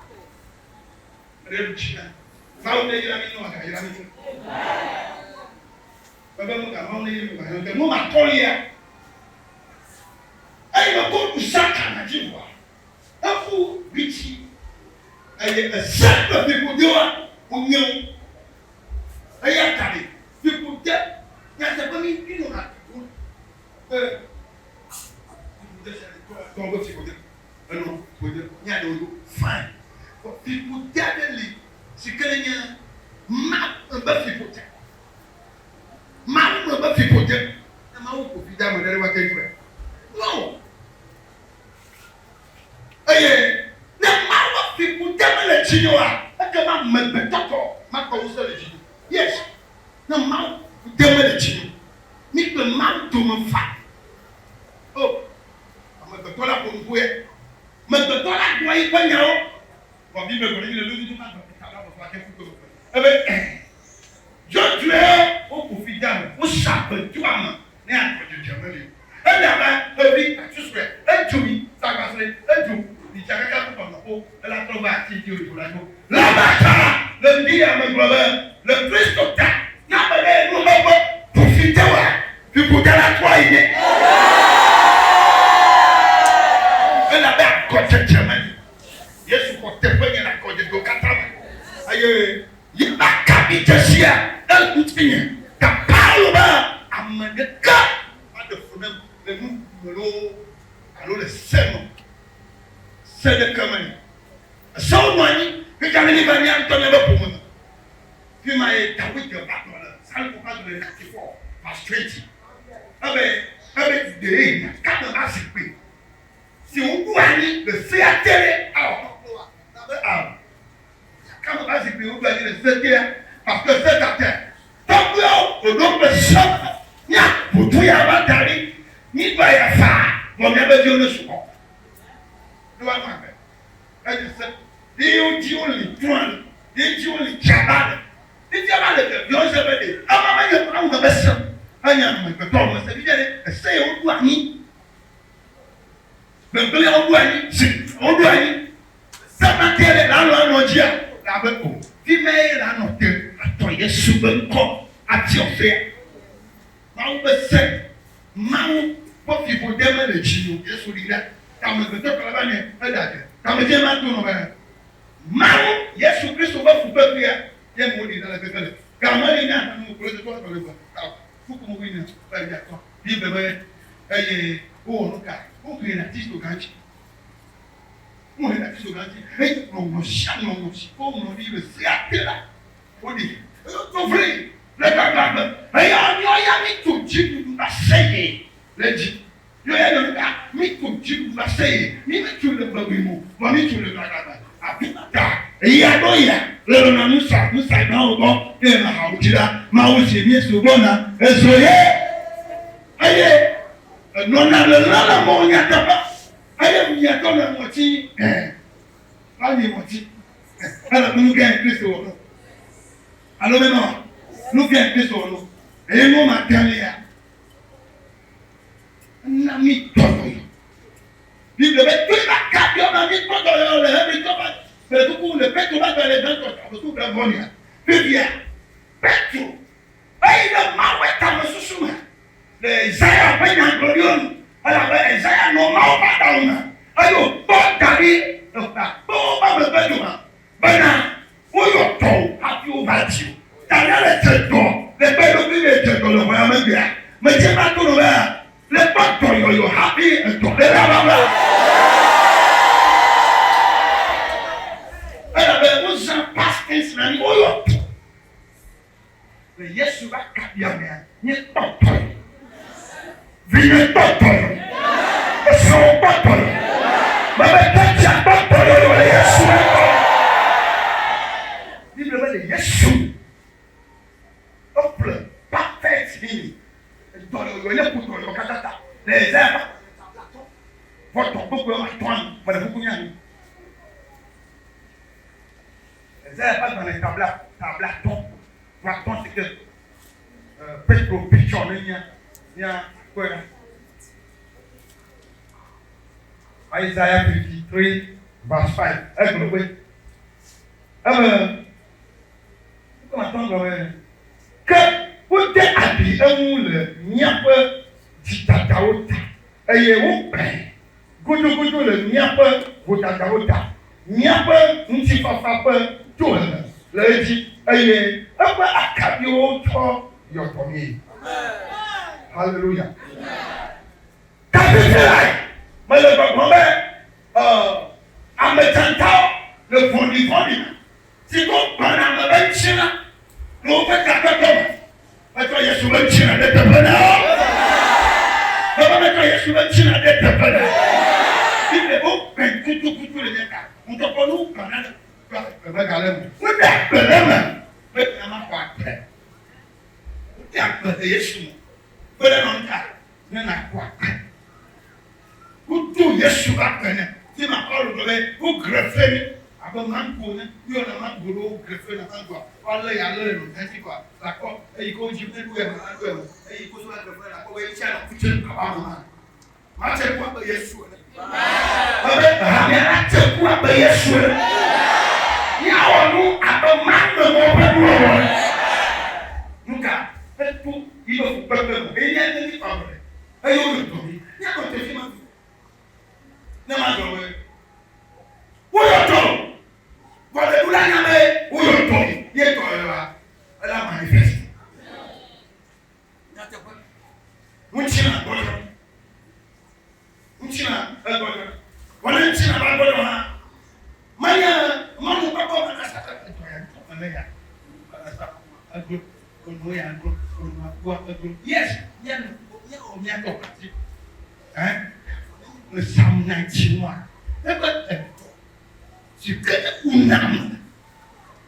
Ɖe ŋuti na. Mawu ne yra mí ne wòagayra mí. Mebe nu ga Mawu ne yra mí wòagayra mí. Nu matɔlia. Eyi me ko ɖu Satana dzi vɔa, eƒu bitsi eye ese kple fiƒodewoa wonye wo. Eya ta ɖe fiƒode nyateƒe mí mí nɔna tutum be fiƒode sia ɖe tɔ tɔ be fiƒode. Enɔ fiƒode mía ɖewo do fine. Vɔ fiƒode aɖe li si ke ne nye Mawu be fiƒode. Mawu be fiƒode. Ne Mawu ƒo fi de ame ɖe ɖe woate ŋu kplɔe. No. Eye ne Mawu be fiƒode mele dzinye oa, ekema amegbetɔ tɔ makpɔ ŋusẽ le dzinye. Yes. Ne Mawu fiƒode mele dzinye o, mí kple Mawu dome fa. Oh, amegbetɔ la ƒo nuƒo ya. Megbetɔ la gblɔ yiƒe nyawo. Vɔ Biblia gblɔ le lododo ƒe agbalẽ ta blaeve vɔ ade kpukpui me ebe, Dzɔdzɔewo woƒo fi de ame, wosa agbe to ame ne agɔdzedze meli o. Ele abe xevi atsusɔe, edzo yi sagbasre, edzo yi tsakaka kple gbɔgbɔƒo, ela trɔ va ati dzi wòdzo la dzo. Laban ta le ŋdi ya megblɔ be, Le Kristo ta, ne ame ɖe nuxeƒe ƒo fi de wòa, Fiƒode la trɔ yi nɛ. Elabe agɔdzedze meli. Yesu xɔ teƒe nye le agɔdzedzewo katã me eye yeƒe akaɖi dzesia ele ŋutinye. Ta Paulo be, Ame ɖeke maɖe fu nam le nu me loo alo le se me o. Se ɖeke meli. Esewo nɔ anyi fifia ne míva mía ŋutɔ míaƒe ƒome me. Fi ma ye Dawid va gblɔ le Psalmo ƒe agbalẽ 34 verse 20 ebe, ebe ɖee nyakame va zikpui si woɖo anyi le sea te ɖe awɔ kpɔkpɔa. Mi va ya faa, vɔ miabe viwo ne sugbɔ. Ne woanɔ agbe. Enye se. Ye wo dzi woli trɔ̃ le, ye dzi woli tsaba le. Fifia va le biabiam se be ɖe ema menye Mawu me be se o, enye amegbetɔ me se. Fifia ɖe ese ye woɖo anyi, gbegblẽa woɖo anyi, zi woɖo anyi. Se ma ke ɖe la lɔ anɔ dzia? La be o. Fima ye la nɔ te atɔ Yesu be ŋkɔ atiɔ sea. Mawu be se, Mawu ƒe fiƒode mele dzi o. Yesu ɖi ɖa. Ta amegbetɔ kplɔ va nɛ eɖe ade. Tamedze ma to nɔ be Mawu, Yesu Kristo ƒe fukpekpea ye me woɖi ɖa le keke le. Ga meli na ame kplɔ dze kplɔ le gbe. Ta kuku mo wui ne ƒe wuiatɔ̃. Bible be eye wowɔ nu ka? Wohee ɖe atitsoga ŋuti. Wohee ɖe atitsoga ŋuti eye ŋɔŋlɔ sia ŋɔŋlɔ si ke woŋlɔ ɖi le sea te la, woɖi. Eye wodo vloe le gbagbagbe. Eya míawo ya míto dziɖuɖu va seye le edzi. Míawo ya míewɔ nu ka? Míto dziɖuɖu va seye. Mí metso le gbegbe me o, vɔ mítso le gbagbagbe. Afi ma ta eya ɖo ya le nɔnɔ nusa nusagbawo gbɔ eye nɔ hawo dzi la, Mawu si míesubɔna ezo ye. Eye enɔna le lã le mɔ nyateƒe eye mia tɔ le ŋɔti ɛ va nyi ŋɔti ele nu gɛ Kristo wɔ nu alo menɔ nu gɛ Kristo wɔ nu eye nu ma tɛlia na mi dɔyɔyɔ Bible be toe ba ka biɔ na mi kpɔ dɔyɔyɔ le Hebritɔ ba le kuku le Petro ba gba le gbãtɔ ta kuku bla vɔnia fifia Petro Eyi ɖe Mawu ƒe tamesusu me le Yesaya ƒe nyagblɔɖiwo nu, elabe Yesaya nɔ Mawu ƒe aɖaŋu me eye wòkpɔ da ɖi le ƒe akpewo ƒe megbedome bena woyɔ dɔ wò hafi wova dzi wò. Ta ne le dze dɔ le kpe ɖokui me dze dɔ le xɔa megbea, medze va to nɔ be le kpɔ dɔyɔyɔ hafi edɔ ɖe la va va. Elabe wozã past tense na mí, woyɔ dɔ. Le Yesu va kabia mea, nye kpɔ tɔe. Vinye kpɔ tɔe. Esrɔ̃wò kpɔ tɔe. Mebe tɛtsia kpɔ tɔe yɔyɔ le Yesu ƒe ŋkɔ. Biblia be le Yesu eƒle perfect healing. Edɔyɔyɔ nye kutɔyɔyɔ katã ta. Le Isaiah ƒe vɔ tɔ kpokpoe wɔme atɔ̃a nu mele kuku mía nu. Isaiah ƒe agbalẽ ta bla ta blaatɔ̃ vɔ atɔ̃ si ke Petro picture ne mía mía kpɔe ɖa. Isaiah 53 verse 5 egblɔ be eme atɔ̃ gblɔ be ke wode abi eŋu le míaƒe dzidadawo ta eye wokpãe Gudugudu le míaƒe vodadawo ta, míaƒe ŋutifafa ƒe tohehe le edzi, eye eƒe akaɖiwo tsɔ yɔ dɔ mí. Haleluya! Ta fifi lae mele gbɔgblɔm be ame dzatawo le vɔ̃ɖivɔ̃ɖi me, si do gbɔna ame ƒe ŋutilã le woƒe takpekpe me. Metsɔ Yesu ƒe ŋutilã ɖe teƒe na wo. Baba metsɔ Yesu ƒe ŋutilã ɖe teƒe na wo. Biblia be wokpẽ kutukutu le nye ta. Ŋutɔkpɔ nu gbana ɖe agbe megale me. Wode agbe le eme be nya maxɔ agbe. Wode agbe le Yesu me be ɖe nɔ ŋka ne nàxɔ agbe. Woto Yesu ƒe agbe nɛ. Fi ma Paulo gblɔ be wogre fe mí abe mango ene. Woyɔna mango ɖe wogre fe na mangoa. Woalé ya lé le nɔ dzi kɔa lakpɔ eyi ke wodzi ne ɖu eme la ɖu eme. Eyi ke wosɔ gre fe lakpɔ be etsia nɔ kutse abe ame ma. Matse ku abe Yesu ene. Ebe hamea la tse ku abe Yesu ene. Míawɔ nu abe mango ƒe nuwɔwɔ ene. Nuka? Eto yiƒe fukpekpe me. Eye míanye míƒe ablɔɖe. Eye woyɔ dɔ mí. Míanɔ te fi ma ne magblɔ be woyɔ dɔ o. Vɔ ɖeɖu la nya be woyɔ dɔ mi. Ye dɔ yɔyɔa, ela manifest. Nyateƒe. Ŋutilã gbɔdzɔ. Ŋutilã egbɔdzɔ. Vɔ ne ŋutilã va gbɔdzɔ hã, menye mɔnukpɔkpɔ be nasa edɔ ya ŋutɔ mele ya. Eglo, ono ya glo, ono akua eglo. Yes, míanɔ míawɔ míatɔ ati. Ɛ le Psalm 91 eƒe edɔ si ke wuna ame.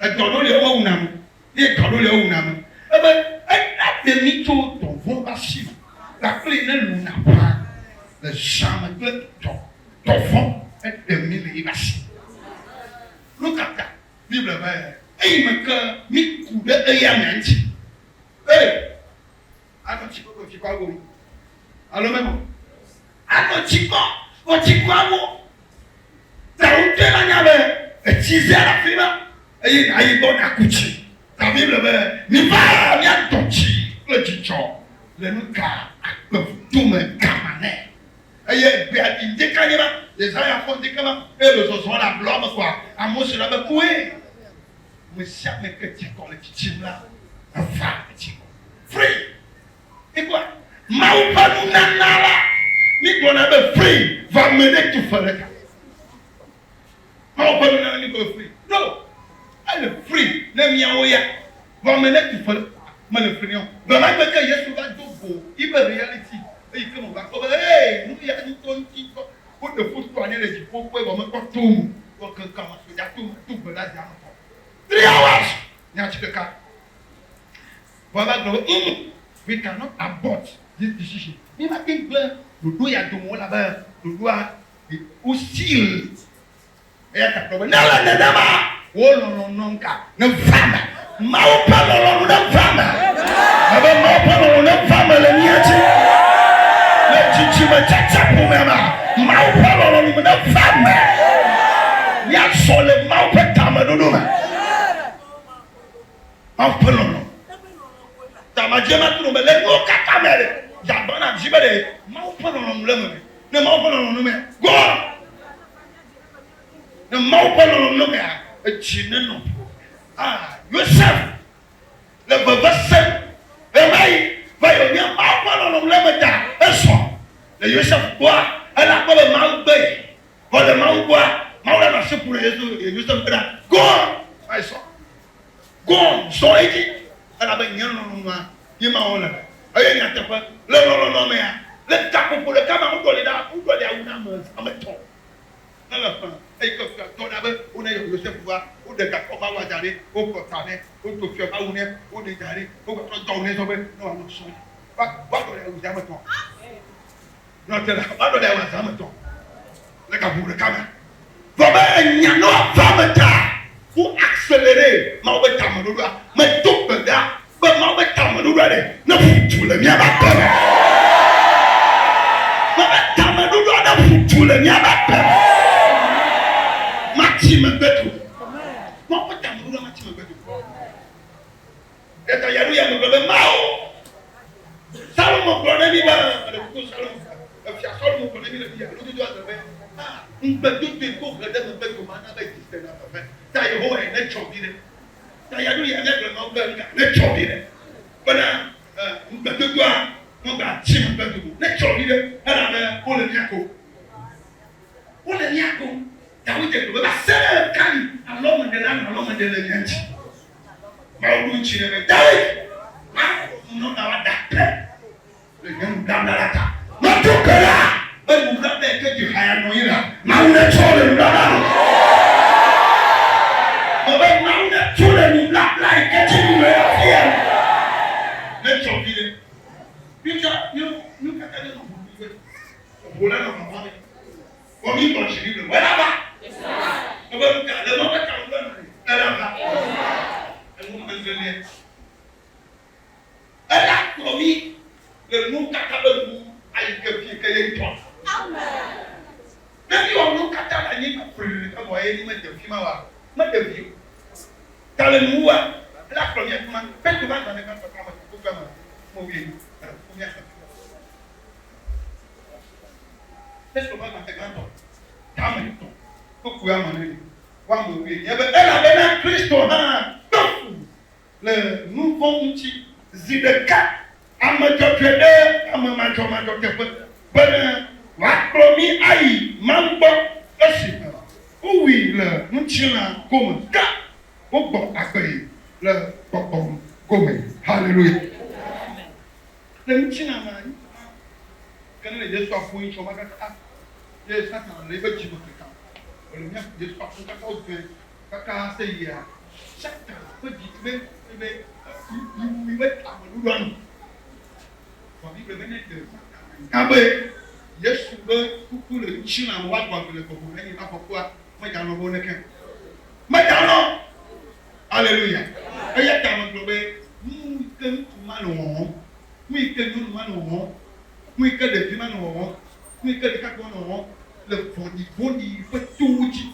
Edɔ ɖo le wowuna ame. Ne dɔ ɖo le wowuna ame. Ebe eɖe mí tso dɔvɔ̃ ƒe asi me. Gakple ne luna ƒã. Le zã me kple dɔ, dɔvɔ̃ eɖe mí le yiƒe asi. Nu ka ta? Biblia be, Eyime ke míku ɖe eya amea ŋuti. Ee, anɔ tsi kɔ tsikɔ awo mi. Alo meme o. Anɔ tsi kɔ vɔ tsikɔ awo. Ta wotɔe la nya be etsi zea le afi ma eye nàyi gbɔ nàku tsi. Ta Biblia be, Miva míadɔ tsi kple dzidzɔ le nu ka akpe ƒu gama nɛ. Eye egbea ɖi ŋdeka nye ma, Yesaya fɔ ŋdeka ma, eye le zɔzɔ le ablɔ me kɔa, amewo se la be koe. Ame sia ame ke dze kɔ le tsitsim la, eva etsi kɔ. Free. Mikpɔa? Mawu ƒe nunana la, mígblɔna be free, vɔ ame ɖe tu fe ɖe ta. Mawu ƒe nunana mígblɔ be free. No, ele free ne míawo ya, vɔ ame ne tu fe ɖe ta, mele free nɛ o. Gbe ma gbe ke Yesu va do go yiƒe reality eyi ke me wòva kpɔ be, hey, nu ya ŋutɔ ŋuti ŋutɔ, woɖe fotoa nɛ le dziƒo kpɔe vɔ mekpɔ to me o. Vɔ keŋkeŋ ame sodza to me do gbe ɖa zi ame etɔ̃. 3 hours nyati ɖeka. Vɔ eva gblɔ be, we cannot abort this decision. Mi ma te gblẽ ɖoɖo ya dome o elabe ɖoɖoa wo seal. Eya ta gblɔ be, ne ele nenema, wò lɔlɔ̃nu ŋka neva eme. Mawu ƒe lɔlɔ̃nu neva eme. Mebe Mawu ƒe lɔlɔ̃nu neva eme le mía dzi. Le dzidzime tsatsa ƒomea mea, Mawu ƒe lɔlɔ̃nu neva eme. Míazɔ le Mawu ƒe tameɖoɖo me. Mawu ƒe lɔlɔ̃. Tamadze ma to me le nuwo katã me ɖe. Dzagba na dzi be ɖe Mawu ƒe lɔlɔ̃nu le eme. Ne Mawu ƒe lɔlɔ̃nu mea, go on. Ne Mawu ƒe lɔlɔ̃nu mea, edzi nenɔ ƒo. Ah, Yosef le veve sem ɣemaɣi be yeonye Mawu ƒe lɔlɔ̃nu le eme ta ezɔ le Yosef gbɔa, ele akpɔ be Mawu gbe ye. Vɔ le Mawu gbɔa, Mawu la nɔ asi ƒom ɖe Yesu, Yosef bena, Go on, my son. Go on, zɔ edzi, elabe nye lɔlɔ̃nua ye Mawu le. Eye nyateƒe, le lɔlɔ̃nua mea, le gaƒoƒo ɖeka mea, woɖɔli ɖa, woɖɔli awu na ame, ame etɔ̃. Ne le ƒe eyi ke fia dɔ ɖa be wone yɔ Yosef va, woɖe gakɔ ƒe awu da ɖi, wokplɔ ta nɛ, wodo fia ƒe awu nɛ, woɖee da ɖi, wogatrɔ do awu nɛ zɔ be ne wòanɔ sɔ dzi. Wa, woaɖɔli awu zi ame etɔ̃. Nɔ te la, woaɖɔli awu zi ame etɔ̃ le gaƒoƒo ɖeka me. Vɔ be enya ne woava eme ta, wo accelerer Mawu be tameɖoɖoa. Medo gbe ɖa be Mawu be tameɖoɖoa ɖe ne ƒu du le míaƒe agbe me. Mebe tameɖoɖoa ne ƒu du le míaƒe agbe me. Matsi megbe do. Mawu ƒe tameɖoɖoa matsi megbe do. Eya ta yaɖo ya megblɔ be Mawu. Salomo gblɔ ne mi be meɖe kuku Salomo efia Salomo gblɔ ne mi le fi ya lododo agblɔ be ah ŋugbedodoe ko he ɖe megbe do mana be dzi sena veve ta Yehowa ye netsɔ vi ɖe. Ta yaɖo ya míagblɔ Mawu be ŋga netsɔ vi ɖe bena ŋugbedodoa megba tsi megbe do o netsɔ vi ɖe elabe wole mía kom. Wole mía kom. Dawid gblɔ be va se ɖe ɣekaɣi alɔmeɖela nɔ alɔmeɖe le mía ŋuti. Mawu ɖo ŋuti nɛ be, Dawid, maxɔ nunɔlawo ada akpe le nye nubabla la ta. Medo gbe ɖa be nubabla yi ke dzi haya nɔ anyi la, Mawu netsɔ le nubabla me. Mebe Mawu netso le nubabla yi ke dzi nunɔe la fia me. Netsɔ viɖe. Mítsɔ míwo míwo katã míenɔ ʋu ƒu ge. Eʋu la nɔ vava me. Vɔ mí gbɔ dzi ɖi le wɔ ela va. Mebe nu ka le Mawu ƒe tameɖoɖoa nu ɖe ela va. Enu amenuvelia. Ela kplɔ mí le nuwo katã be nuwuwu ayi ke fie ke ye ŋutɔ. Ne mí wɔ nuwo katã le anyigba ƒli evɔ eye mí mede fi ma oa, meɖe vi o. Ta le nuwuwua, ela kplɔ mí afi ma. Petro va gbalẽ gbãtɔ tame kpukpui ame wuienyi ele kuku mía xlẽ. Petro ƒe agbalẽ gbãtɔ, tame etɔ̃, kpukpui ame ene, wo ame wuienyi be, Elabena Kristo hã kpe fu le nu vɔ̃ ŋuti zi ɖeka, ame dzɔdzɔe ɖe ame madzɔmadzɔ teƒe, bene wòakplɔ mí ayi Mawu gbɔ, esime wowui le ŋutilã gome, ke wogbɔ agbee le gbɔgbɔ gome. Haleluya! Le ŋutilã me anyi ma ke ne le Yesu aƒo yi tsɔ ma kaka ye Satana le eƒe dzime kaka wòle mía Yesu aƒo kaka wogbe kaka se yia Satana ƒe dzi be be yi be tameɖoɖoa nu. Vɔ Biblia be ne ɖe Satana nya be Yesu be kuku le ŋutilã me woagbɔ agbe le gbɔgbɔ me enye eƒe afɔkua meganɔ be woneke o. Meganɔ! Aleluya! Eya ta megblɔ be, Nu yi ke ŋutsu ma le wɔwɔm, nu yi ke nyɔnu ma le wɔwɔm, nu yi ke ɖevi ma le wɔwɔm, nu yi ke ɖekakpui ma le wɔwɔm le vɔ̃ɖivɔ̃ɖi ƒe towo dzi,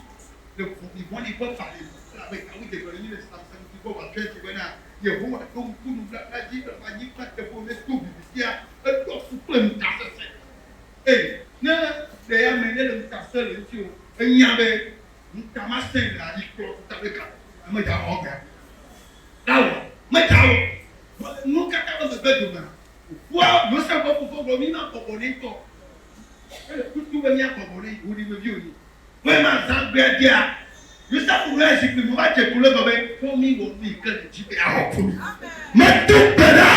le vɔ̃ɖivɔ̃ɖi ƒe bali me, elabe Dawid gblɔ ɖe mí le Psalm 74 verse 20 bena, Yehowa ɖo ŋku nubabla dzi elabe anyigba teƒewo neto vivitia, eɖɔ fu kple ŋutasesẽ. Eye ne ɖe ame ne le ŋutasẽ le ŋuti o, enya be ŋutamasẽ le ayi kplɔ ŋuta ɖeka, ame dza wɔ gbea. Dawɔ, medza wɔ. Vɔ le nuwo katã be megbe domea, fofoa Yosef ƒe fofo gblɔ mí ma bɔbɔ nɛ ŋutɔ. Ele tutu be mía bɔbɔ nɛ, wò ɖi me vi wònyi. Vɔ ema zã gbea dzia, Yosef ŋlɔ zikpui me va dze klo le egblɔ be, Kpɔ mí wɔ nu yi ke le dzi be yeawɔ ku mí. Medo gbe ɖa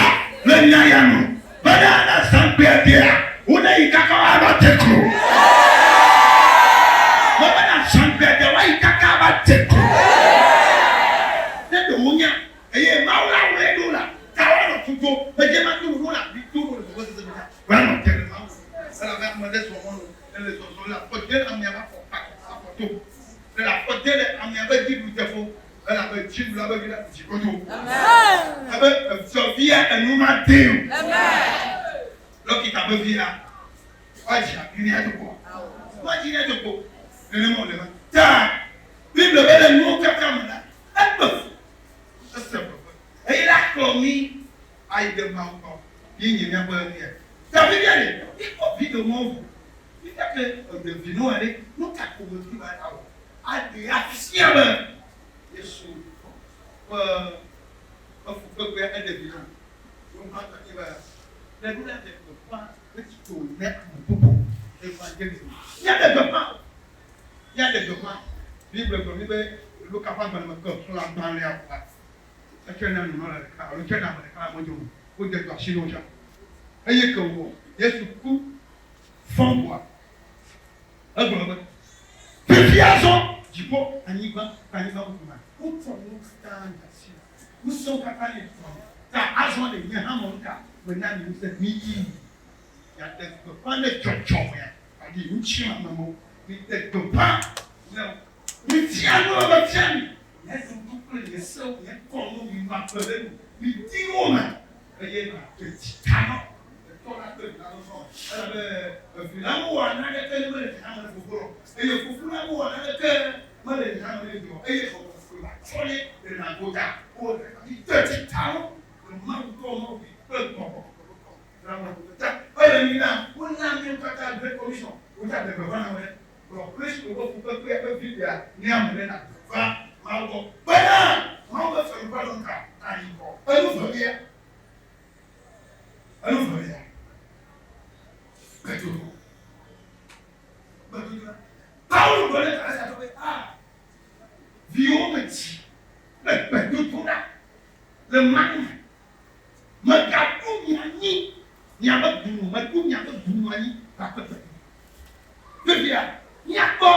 le nya ya nu bena ne zã gbea dzia, wo ne yi kaka woava dze klo. Mebena zã gbea dzia, woayi kaka ava dze klo. Ne ɖe wonya eye Mawu la wɔe ɖo la, ta woanɔ tuto. Medze mato ɖoɖo la, mito ɖo le vevesese me ta woanɔ te ɖe Mawu ŋu. Elabe ame ɖe zɔ mɔnu Ele zɔzɔ le afɔ de amea ƒe afɔ kpa afɔ to. Ele afɔ de le amea ƒe dziɖuɖu teƒo elabe dziɖula be vi la dzi godo. Ebe edzɔ via enu ma de o. Lɔkita be via woadzi abi ne ado kpo. Woadzi ne ado kpo. Nenema wòle ma. Ta Biblia be le nuwo katã me la, ekpe fu, ese veve eye la kplɔ mí ayi ɖe Mawu gbɔ. Ye nye míaƒe nuya. Ta fifia ɖe, míkpɔ video mawo vɔ. Fifia ke eɖe vi na wòa ɖe, nu ka ƒomevi ma awɔ aɖee afia be Yesu ƒe ƒe fukpekpea eɖe vi na wò? Nu gbãtɔ nye be, ɖe nu la ɖe gbeƒã Kristo ne ame bubu evangelism. Míaɖe gbeƒã o. Míaɖe gbeƒã. Biblia gblɔ mí be Luka ƒe agbalẽ me ke xlẽ agbalẽa o la, etsɔe na nunɔla ɖeka alo etsɔe na ame ɖeka le amewo dome wode dɔ asi na wo tsã. Eye ke wɔ Yesu ku fɔ ŋua, egblɔ be, Fifia azɔ dziƒo, anyigba kple anyigba bubu ma, wotsɔ nuwo katã de asi nam. Ŋusẽwo katã li tɔnye. Ta azɔ ɖe nye hã mɔ nuka mena mi ŋusẽ? Miyi miaɖe gbeƒã ne dzɔdzɔmea aɖi ŋutilãmemewo. Miɖe gbeƒã ne mitia nu be mefia mi nye ɖoɖo kple nye sewo, nye kɔnuwo, minɔ agbe ɖe enu, midi wo me. Eye nàte dzika nɔ etɔ la kple vi la ƒe sɔ me, elabe evi la mewɔa naneke ne mele xexea me ne fofo la o, eye fofo la mewɔa naneke mele xexea me ne vi o, eye gbɔgbɔ kɔkɔe va tsɔnɛ ɖena gota wo ɖeka. Mite dzika nɔ le Mawu Tɔ, Mawu Vi kple Gbɔgbɔ Kɔkɔe ƒe ŋkɔ me. Le ame ƒe ta. Ele mi na wona míawo katã Great Commission, wotsa ɖe gbeƒã na ame ɖe. Gblɔ Kristo ƒe fukpekpea ƒe viɖea ne ame ɖe nàgbe va Mawu gbɔ bena Mawu ƒe fiaɖuƒea ɖo ŋka nayi ŋgɔ. Enu velia, enu velia, gbedodo, gbedodo. Paulo gblɔ ne Galatiatɔwo be, ah, viwo me dzi le gbedodo ɖa le Mawu me. Megaɖo mia anyi, miabe gunu, meɖo miabe gunu anyi kpakple gbedodo. Fifia, míakpɔ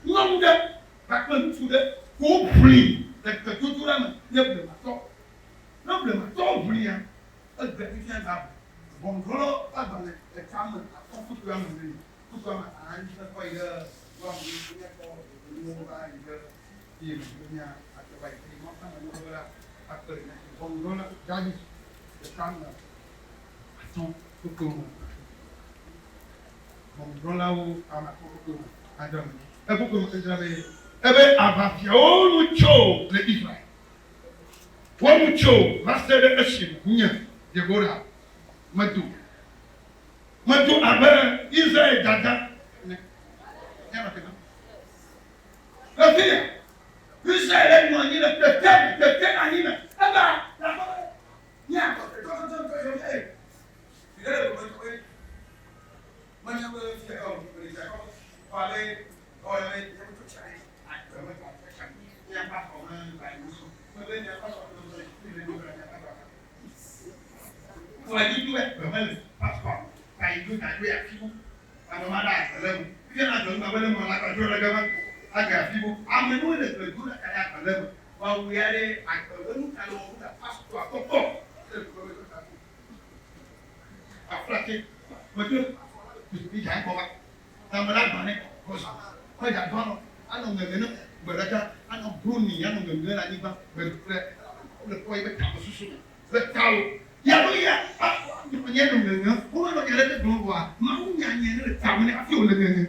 nyɔnu ɖe kpakple ŋutsu ɖe ko woʋli le gbedodoɖa me nye blematɔ. Ne blematɔwo ʋlia, egbea fifia gba ʋli. Ʋɔnudrɔ̃lawo ƒe agbalẽ ɖeka me atɔ̃ kpukpui ame ene kpukpui ame adre kɔ yi ɖe woame míakpɔ nuwo va yi ɖe eye be míate va yi eye Mawu ƒe amenuveve la akpe ɖe mía ŋu. Ʋɔnudrɔ̃la David ɖeka me atɔ̃ kpukpui ame Ʋɔnudrɔ̃lawo ame atɔ̃ kpukpui me adre me. Ekpukpui me edzra be ebe aʋafiawo nu tso le Israel. Wo nu tso va se ɖe esime nye Debora medo. Medo abe Israel dada ene. Míanɔ te na. Le fiya, Israel le nɔ anyi le tete me, tete anyi me. Eva nakpɔ be míagbɔ tɔtɔtɔtɔ eye viɖe le gbɔgbɔ ŋutɔ be menya be fia ɔ le fia kɔ kɔ abe ɔ le be míaƒe tsɔtsi aɖe agbe me kɔ tsɔtsi míaƒe afɔ me gba yi so me be míaƒe afɔ me gba yi le do be míaƒe afɔ me yi do be me le pastor ta yi do ta do ya fi mo ame ma ɖe agbe le eme fifia na agbe ŋgba be le me la gba do le gama agbe afi mo ame ɖewo le gbe do ɖe agbe le eme woawo ya ɖe agbe be nu ka le wɔm ɖe pastor kpɔkpɔ le gbe be do ta do aflate me do afɔ la be. Mi dza gbɔ va. Ame la gba nɛ kɔzɔ. Kɔ dza gbɔ nɔ. Anɔ ŋeŋe ne gbe ɖeka. Anɔ bruni anɔ ŋeŋe le anyigba. Gbe ɖe le kpɔ yi be tame susu me. Be tawo. Ya ɖo ya nye nɔ ŋeŋe. Wo me nɔ nya ɖeke gblɔm vɔa Mawu nya nye ne le tame nɛ hafi wòle ŋeŋe.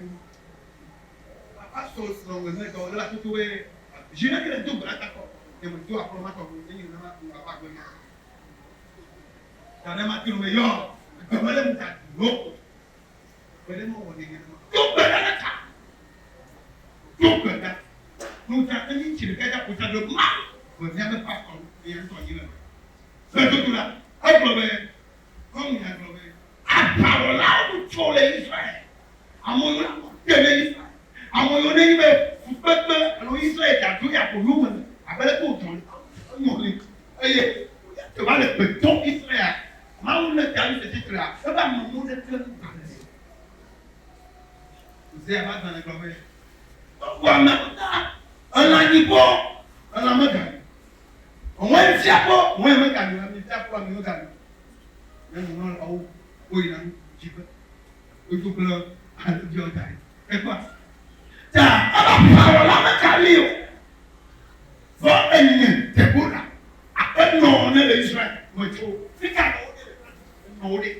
Papa sɔ nɔ ŋeŋe dɔ le la toto be zi ɖe ke le do gbe ɖa ta kɔ. Nye me do akplɔ ma tɔ nye nye ma papa gbe nya. Gane ma ti me yɔ. Gbe me le mu ta no. Gbe ɖe mewɔ nɛ nenema. Do gbe ɖa ɖe ta. Do gbe ɖa. Nu ta enyi ŋtsi ɖeka dza ƒo ta ɖo ma. Vɔ míabe pastor eya ŋutɔ nyi le me. Gbedodoɖa. Egblɔ be, Nyɔnu ya gblɔ be, aʋawɔlawo nu tso le Israel. Amewo la te ɖe Israel. Ame yiwo nenye be fukpekpe alo Israel dza dzo ya ƒo yome le abe leke wòdzɔ le eŋɔli eye te va le gbe dom Israel. Mawu ne David le tsitrea, eƒe amewo ɖeke ŋgba le o. Hosea ƒe agbalẽ gblɔ be, Mebu amewo ta, elã nyi kpɔ, elã megali o. Ŋɔe fia kpɔ, ŋɔe megali o. Ami fia kpɔ, ami megali o. Nye nunɔlawo woyina nu dziƒe, wodzo kple alẽviawo da ɖi. Ekpɔa? Ta eƒe aʋawɔla megali o. Vɔ enye Debora, aƒenɔ ne le Israel metso. Fika nɔwo ɖe le enɔwo ɖe?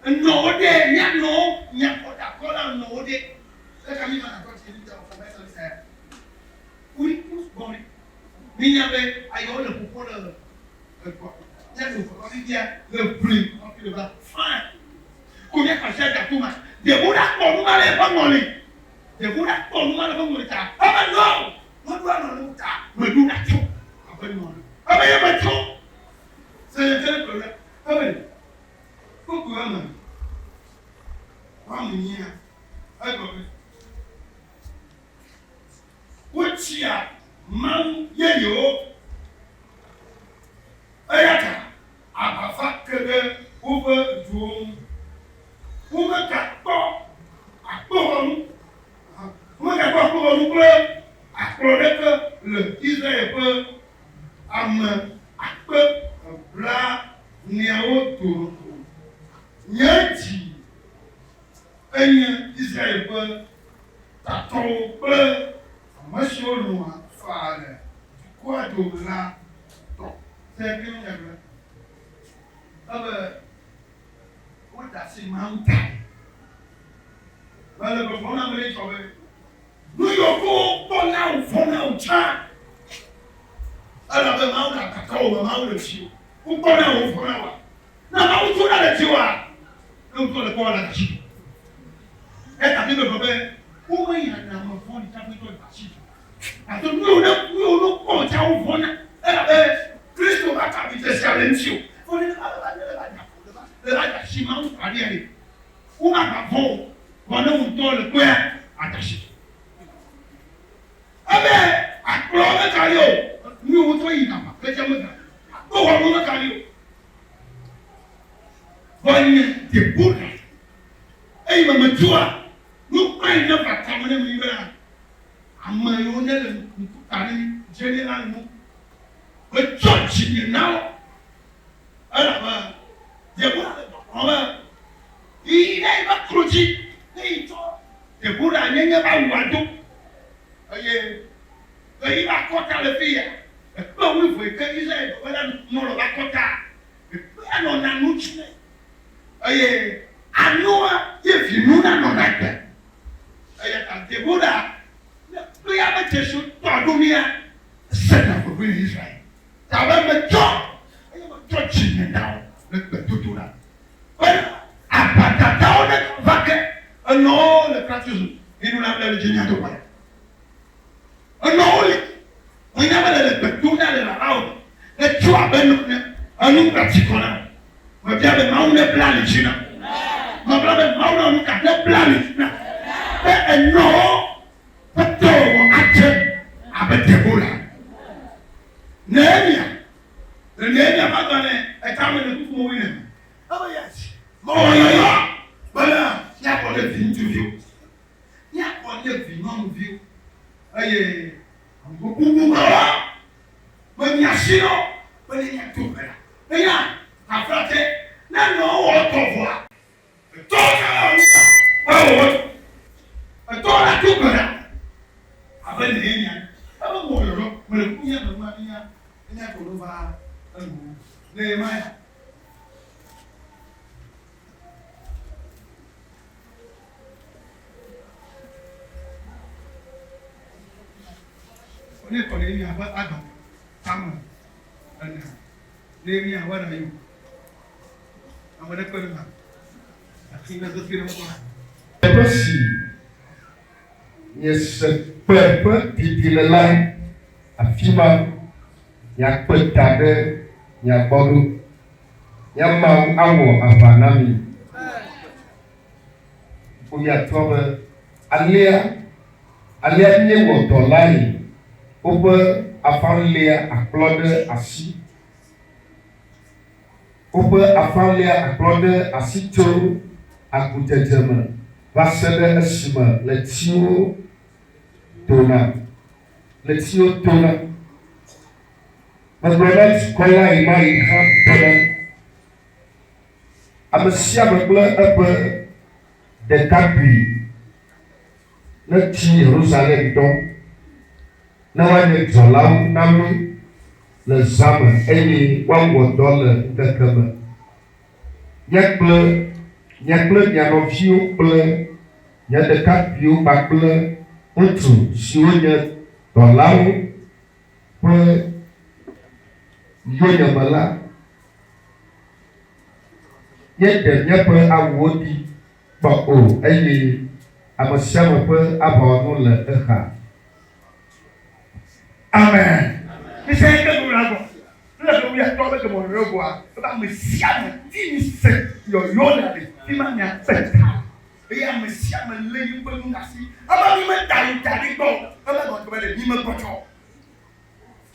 Enɔwo ɖe mianɔwo miakɔ ɖakɔ la nɔwo ɖe? Eka mi mana kɔ tsi mi ta fɔ mɛsɛ sɛ. Wuli gbɔ mi. Minya be ayɔ le ƒoƒo le egbɔ. Mianɔ fɔ fifia le ʋli hafi le va fine. Ko mia kɔ sia gato ma. Debora kpɔ nu ma le eƒe ŋɔli. Debora kpɔ nu ma le eƒe ŋɔli ta. Ebe no, meɖo anɔ nu ta. Meɖo ɖa tso abe nɔ. Ebe ye metso. Se se kplɔ ɖe. Ebe kpukpu eme. Woame nyia. Egblɔ be wotsia Mawu yeyewo. Eya ta aʋa va ke ɖe woƒe duwo ŋu. Womegakpɔ akpoxɔnu, womegakpɔ akpoxɔnu kple akplɔ ɖeke le Israel ƒe ame akpe blaeneawo dome o. Nye dzi enye Israel ƒe tatɔwo kple ame siwo lɔ̃a faa le dukɔa dome la tɔ. Se ke nya gblɔ ebe woda asi Mawu ta. Mele gbɔgblɔm na ame ɖe tsɔ be nu yiwo ko kpɔ na wò vɔ̃ na wò tsã. Elabe Mawu le agbaka wò me, Mawu le dziwò. Wokpɔ na wò vɔ̃ na wòa. Ne Mawu tso ɖa le dziwòa, ne wotɔ le kpɔ la dzi. Eta Biblia gblɔ be womeyana ame vɔ̃ɖi tsaƒe tɔ le asi. Gake nu yiwo ne nu yiwo ne wokpɔ tsã wovɔ̃na elabe Kristo va ka vi dzesi le ŋuti o. Vɔ ne va va ne va dza le va le va dza si Mawu ta ɖia ɖe, womagavɔ̃ o. Vɔ ne wò ŋutɔ le kpɔea, àdza si. Ebe akplɔ megali o, nu yiwo wotsɔ yina aʋa kple tsɛ megali o, akpoxɔnuwo megali o. Vɔ nye Debora, eyi me metsoa, nukpãe neva tame ne mi bena, Ame yiwo ne le ŋkuta ne mi dze ne la nu. Metsɔ dzinye na wo. Elabe Debora le gbɔgblɔm be, Yi ɖe eƒe klo dzi ne yi tsɔ Debora nyenye va wu ado. Eye le yiƒe akɔta le fiya, ekpe wuieve yi ke Israel gblɔ be la nɔ le eƒe akɔta. Ekpea nɔna nu tsi nɛ eye anoa ye vi nu nanɔna agbe. Eya ta Debora ne kpea be dzesi tɔ ɖo mía, esena veve le Israel. Ta be metsɔ eye metsɔ dzinye na wo le gbedodoɖa be aʋadadawo ne va ke enɔwo le Kratus minu la le dzi mía do kpɔe. Enɔwo li menya be le le gbe dom ɖa le lalawo me ne tso abe nɔ ne enu gba dzi kɔ na wo. Mebia be Mawu ne bla ali dzi na. Mebla be Mawu na nu ka ne bla ali dzi na. Be enɔwo ƒe dɔwɔwɔ adze abe Debora. Nehemia, le Nehemia ƒe agbalẽ etame le kpukpu wuiene me. Ebe yes, mewɔ yɔyɔ bena míakpɔ ɖe vi ŋutsuviwo, míakpɔ ɖe vi nyɔnuviwo eye bubu mewo menya asi na wo be ne míado gbe ɖa. Eya, taflatse, ne nɔ wɔ dɔ vɔa, Ne kɔ Nehemia ƒe agbalẽ tame enea, Nehemia where are you? Ame ɖe kpe ɖe ma. Ati ne sese ɖe ŋkɔ. Teƒe si miese kpẽ ƒe ɖiɖi le la, afi ma miakpe ta ɖe mia gbɔ ɖo. Mía Mawu awɔ aʋa na mi. Ƒomeatɔ be, Alea, alea míewɔ dɔ lae. Woƒe afã léa akplɔ ɖe asi. Woƒe afã léa akplɔ ɖe asi tso agudzedze me va se ɖe esime ɣletiwo dona. Ɣletiwo dona. Megblɔ na dukɔ la ɣemaɣi hã bena, Ame sia ame kple eƒe ɖekakpui netsi Yerusalem dɔ, ne woanye dzɔlawo na mí le zã me eye woawɔ dɔ le ŋkeke me. Mía kple mia kple mia nɔviwo kple mia ɖekakpuiwo kpakple ŋutsu siwo nye dɔlawo ƒe yonyeme la, míeɖe míaƒe awuwo ɖi kpɔ o eye ame sia ame ƒe aʋawɔnu le exa. Amen. Mise ke nu la gbɔ. Le be wuya tɔ be gemɔ yɔyɔ gbɔa, ebe ame sia ame ti mi se yɔyɔ le ale fi ma mia kpe ta. Eye ame sia ame lé yi ƒe nu ɖe asi. Ebe mi me da yi da ɖi gbɔ. Ebe gɔme be ɖe mi me gbɔdzɔ.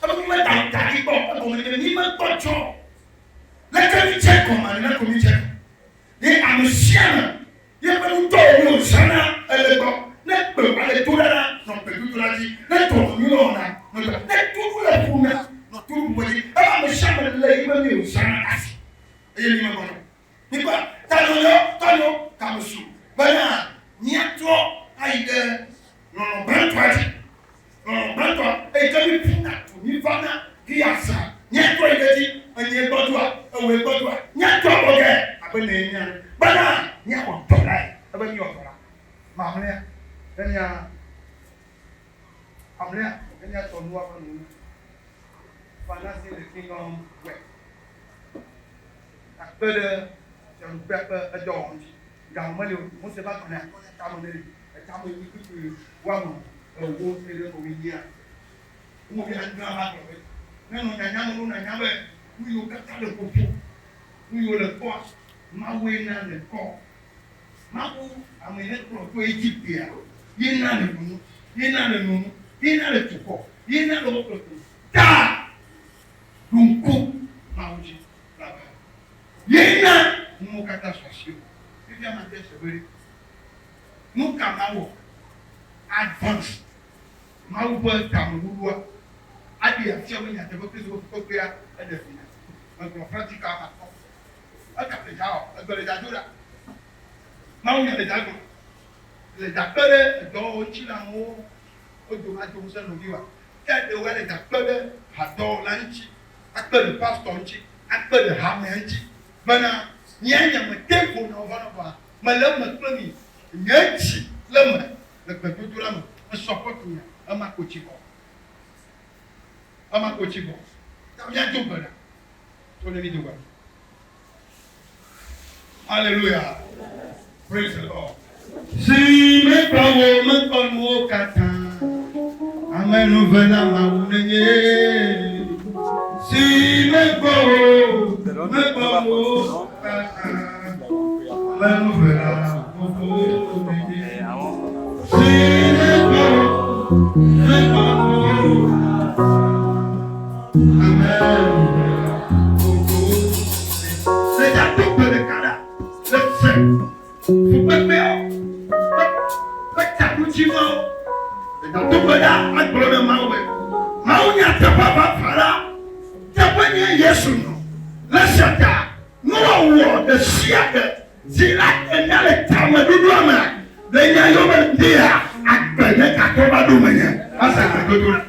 Ebe mi me da yi da ɖi gbɔ. Egɔme ɖe mi me gbɔdzɔ. Leke mi dze gɔme nene ko mi dze gɔme. Ye ame sia ame yeƒe nudɔwo mi wòzãna ele gbɔ. Ne kpe wòle do ɖa la, nɔ kpe dodo la dzi. Ne dɔwɔnu le wɔna, nɔ dɔ. Ne toɖu le ƒom la, nɔ toɖu ƒoƒo dzi. Ebe ame sia ame lé yiƒe nu ye wòzãna ɖe asi eye mi megbɔdzɔ. Mikpɔa? Tanyo, tanyo, kamesu bena míatrɔ ayi ɖe lɔlɔ̃ gbãtɔa dzi. Lɔlɔ̃ gbãtɔa eyi ke mi ƒuna tu mi vana hiya zã. Míatrɔ yi ɖe edzi. Enyie gbɔdzɔa? Ewòe gbɔdzɔa? Míatrɔ agbɔ ge abe Nehemia ene bena míawɔ dɔ lae. Ebe míwɔ dɔ la. Mamlɛa, ne mía, mamlɛa, ne míatsɔ nua ƒe nu. Financing the kingdom work. Akpe ɖe Fiaɖuƒea ƒe edɔwɔwɔ ŋuti. Gawo meli o. Mose ƒe agbalẽ atɔ̃lia tame ne li. Etame enyi kpukpui woame ewo se ɖe wuienyia. Wo wuiadrea va gblɔ be, Ne nɔ nyanya me ɖo nànya be nu yiwo katã le ƒoƒo, nu yiwo le kɔa, Mawue na le kɔ. Mawu, ame yi nekplɔ tso Egiptea, ye na le ɖu nu, ye na le no nu, ye na le tu xɔ, ye na le wo kple ƒome. Ta ɖo ŋku Mawu dzi elabe ye na nuwo katã su asiwò. Fifia mate se be ɖe, nu ka mawɔ advance Mawu ƒe tameɖoɖoa aɖee afia be nyateƒe Kristo ƒe fukpekpea eɖe vi nam? Megblɔ practical makpɔ. Eka le dza wɔ, egbe le dza do ɖa. Mawu nya le dza gblɔ. Le dza kpe ɖe edɔwɔwɔ ŋuti le amewo wo dome ado ŋusẽ nɔviwoa? Ke ɖewoa le dza kpe ɖe hadɔwɔla ŋuti, akpe ɖe pastor ŋuti, akpe ɖe hamea ŋuti bena mía nye me te ƒo na wo va na vɔa mele eme kple mi, nye dzi le eme le gbedodoɖa me, me support mia, ema ko tsi vɔ. Ema ko tsi vɔ. Ta mía do gbe ɖa. To ne mi do gbe ɖa. Hallelujah. Praise the Lord. Si mekpɔ wo mekpɔ nuwo katã. Amenuvela Mawu nenye. Si mekpɔ wo mekpɔ nuwo katã. Amenuvela Fofo nenye. Si mekpɔ wo mekpɔ nuwo katã. Amenuvela Fofo nenye. Le dza do gbe ɖeka ɖa le se. Fukpekpeawo ƒe ƒe taɖodzinuawo. Ègado gbe ɖa agblɔ na Mawu be, Mawu nya teƒe vavã la, teƒe nye Yesu nɔ. Le esia ta, nuwɔwɔ ɖe sia ɖe si la ena le tameɖoɖoa mea, le nya yome ɖea agbe nye gatrɔ va ɖo menye. Ase gbedodoɖa.